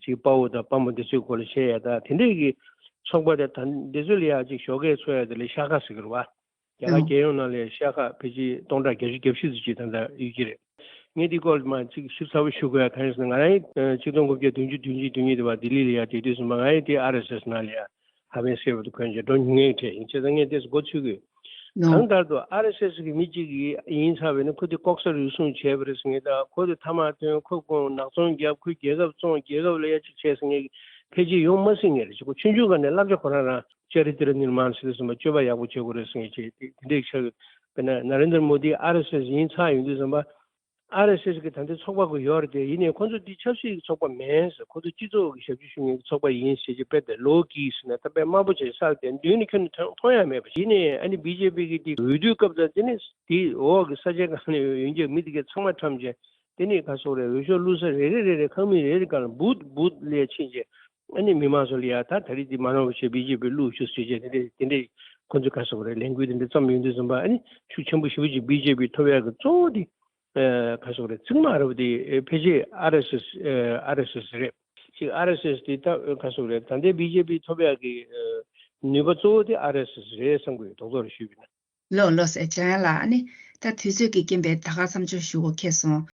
ཅིག་དཔའ་བོ་དང་དཔའ་མོ་འདི་ཚོའི་སྐོར་ལ་བཤད་ཡ་ད་དེ་འདྲས་ཀྱི་ཚོགས་པ་དེ་ད་འདི་ཚོ་ལ་ཡ་ཅིག་ཞོགས་ཀས་འཚོགས་ཡ་དེ་ལ་ཤ་ཁ་ཟེར་གི་རེད་བ། རྒྱ་གར་ཨང་། རྒྱལ་ཡོངས་ནང་ལ་ཤ་ཁ་ཕལ་ཆེར་སྟོང་ཕྲག་བརྒྱད་ཅུ་གྱ་བཞི་ཙམ་ཅིག་ད་ལྟ་ཡོད་ཀྱི་རེད། ངས་འདི་སྐོར་ལ་མ་གཅིག་ཞིབ་ཚགས་པོ་ཞུ་དགོས་ཡ་གང་ཡིན་ཟེར་ན་ང་རང་ཡིན་ཆིག་སྟོང་དགུ་བརྒྱ་བདུན་ཅུ་དོན་གཉིས་དེ་བ་ལྡི་ལི་ལ་ཡ་དེ་དུས་སུ་མ་ང་ཡིན་དེ་ཨར་ཨེས་ཨེས་ནང་ལ་ཡ་ཧ་ཕན་གསལ་བོ་དུ་གོན་བྱས་འགྲོ་མྱོང་ངེས་དྲན་ཡིན་བྱས་ཙང་ངས་དེ་ཚོ་མགོ་ཚོས་དགོས། ནོ། གང་ལྟར་དུ་ཨར་ཨེས་ཨེས་ཀྱི་མི་གཅིག་གིས་ཡིན་ཚར་བས་ན་ཁོ་དེ་ལྐོག་ཟ་རུལ་སུངས་བྱས་པ་རེད་ཟེར་ངེས་ད་ཁོ་དེ་ཐ་མག་ཐོན་ཁོ་ཁོང་ནག་ཚོང་བརྒྱབ་ཁོའི་རྒྱལ་ཁབ་བཙོང་རྒྱལ་ཁབ་ལ་ཡ་གཅིག་བྱས་ཟེར་ངེས་ཕལ་ཆེར་ཡོང་མ་སྲིད་ངེས་རེད་ཅེས་ཁོ་ཆུང་ཆུང་སྒང་ནས་བསླབ་བྱ་ཁོ་རང་རང་ཅ་རི་ཏི་ར་ནིར་མཱན་ཟེར་དུས་ཙམ་པ་སྤྱོད་པ་ཡག་པོ་བྱེད་དགོས་རེད་ཟེར་ངེས་ཅེས་དེ་དེ་འདྲས་ཆགས་ཡོད། དཔེར་ན་ན་རེན་དྲ་མོ་དི་ཨར་ཨེས་ཨེས་ཡིན་ཚར་ཡོང་དུས་ཙམ་པ་ཨར་ཨེས་ཨེས་ཀྱི་ད་ལྟའི་ཚོགས་པ་ཁོ་ཡོད་རེད་དེ་ཡིན་ནའི་ཁོ་ཚོ་འདི་ཆབ་སྲིད་ཀྱི་ཚོགས་པ་མིན་ཟེར་ཁོ་ཚོ་སྤྱི་ཚོགས་ཀྱི་ཞབས་ཕྱི་ཞུ་མཁན་གྱི་ཚོགས་པ་ཡིན་ཟེར་གྱི་དཔེ་དེ་ལོ་གིས་ཟེར་ན་ད་དཔེ་དམའ་པོ་བྱས་བསགས་ཏེ་མདུན་ནས་ཁྱོན་ནས་མཐོང་ཡ་མེད་པ་ཡིན་ནའི་ཨ་ནི་བི་ཇེ་པི་གི་དེ་འོས་བསྡུའི་སྐབས་དང་དེ་ནི་དེའི་འོག་གི་ས་ཆའི་སྒང་ནས་ཡོང་མཁན་མི་དེ་གས་ཚང་མ་ཁྲམ་བྱས་དེ་ནི་ག་སོག་རེད་འོས་ཤོག་བླུགས་ས་རེ་རེ་རེ་རེ་ཁང་མིག་རེ་རེ་སྒང་ལ་བུད་བུད་ལས་ཕྱིན་བྱས། ཨ་ནི་མི་མང་ཚོ་ལ་ཡ་ད་ད་རེས་འདི་མ་ནོར་བ་བྱས་བི་ཇེ་པི་བླུགས་ཤོག་ཟེར་བྱས་དེ་འདྲས་དེ་འདྲས་ཁོ་ཚོས་ག་ཟེར་དགོས་རེད་ལས་འགུལ་དེ་འདྲས་བརྩམས་ཡོང་དུས་ཙམ་པ་ཨ་ནི་ཤུགས་ཆེན་པོ་ཞེ་པོ་ཅིག་བི་ཇེ་པི་ཐོབ་ཡག་གི་གཙོ་བོ་དེ་ ཨ་ག་སོག་རེད། ཚིག་མ་རབ་དེ་ཕལ་ཆེར་ཨར་ཨེས་ཨེས་ཨར་ཨེས་ཨེས་རེད། ཅིག་ཨར་ཨེས་ཨེས་དེ་ད་ག་སོག་རེད། ད་ལྟའི་བི་ཇེ་པི་ཐོབ་ཡག་གི་ནུས་པ་གཙོ་བོ་དེ་ཨར་ཨེས་ཨེས་རེད་བསམ་གི་ཡོད། རྡོག་རྡོག་རེ་ཞུས་པ་ཡིན་ན། ལགས་ལགས་སེ། འཇམ་དབྱངས་ལགས། ཨ་ནི་ད་དུས་ཚོད་ཀྱི་རྐྱེན་པས་ད་ག་མཚམས་འཇོག་ཞུ་དགོས་ཁེལ་སོང་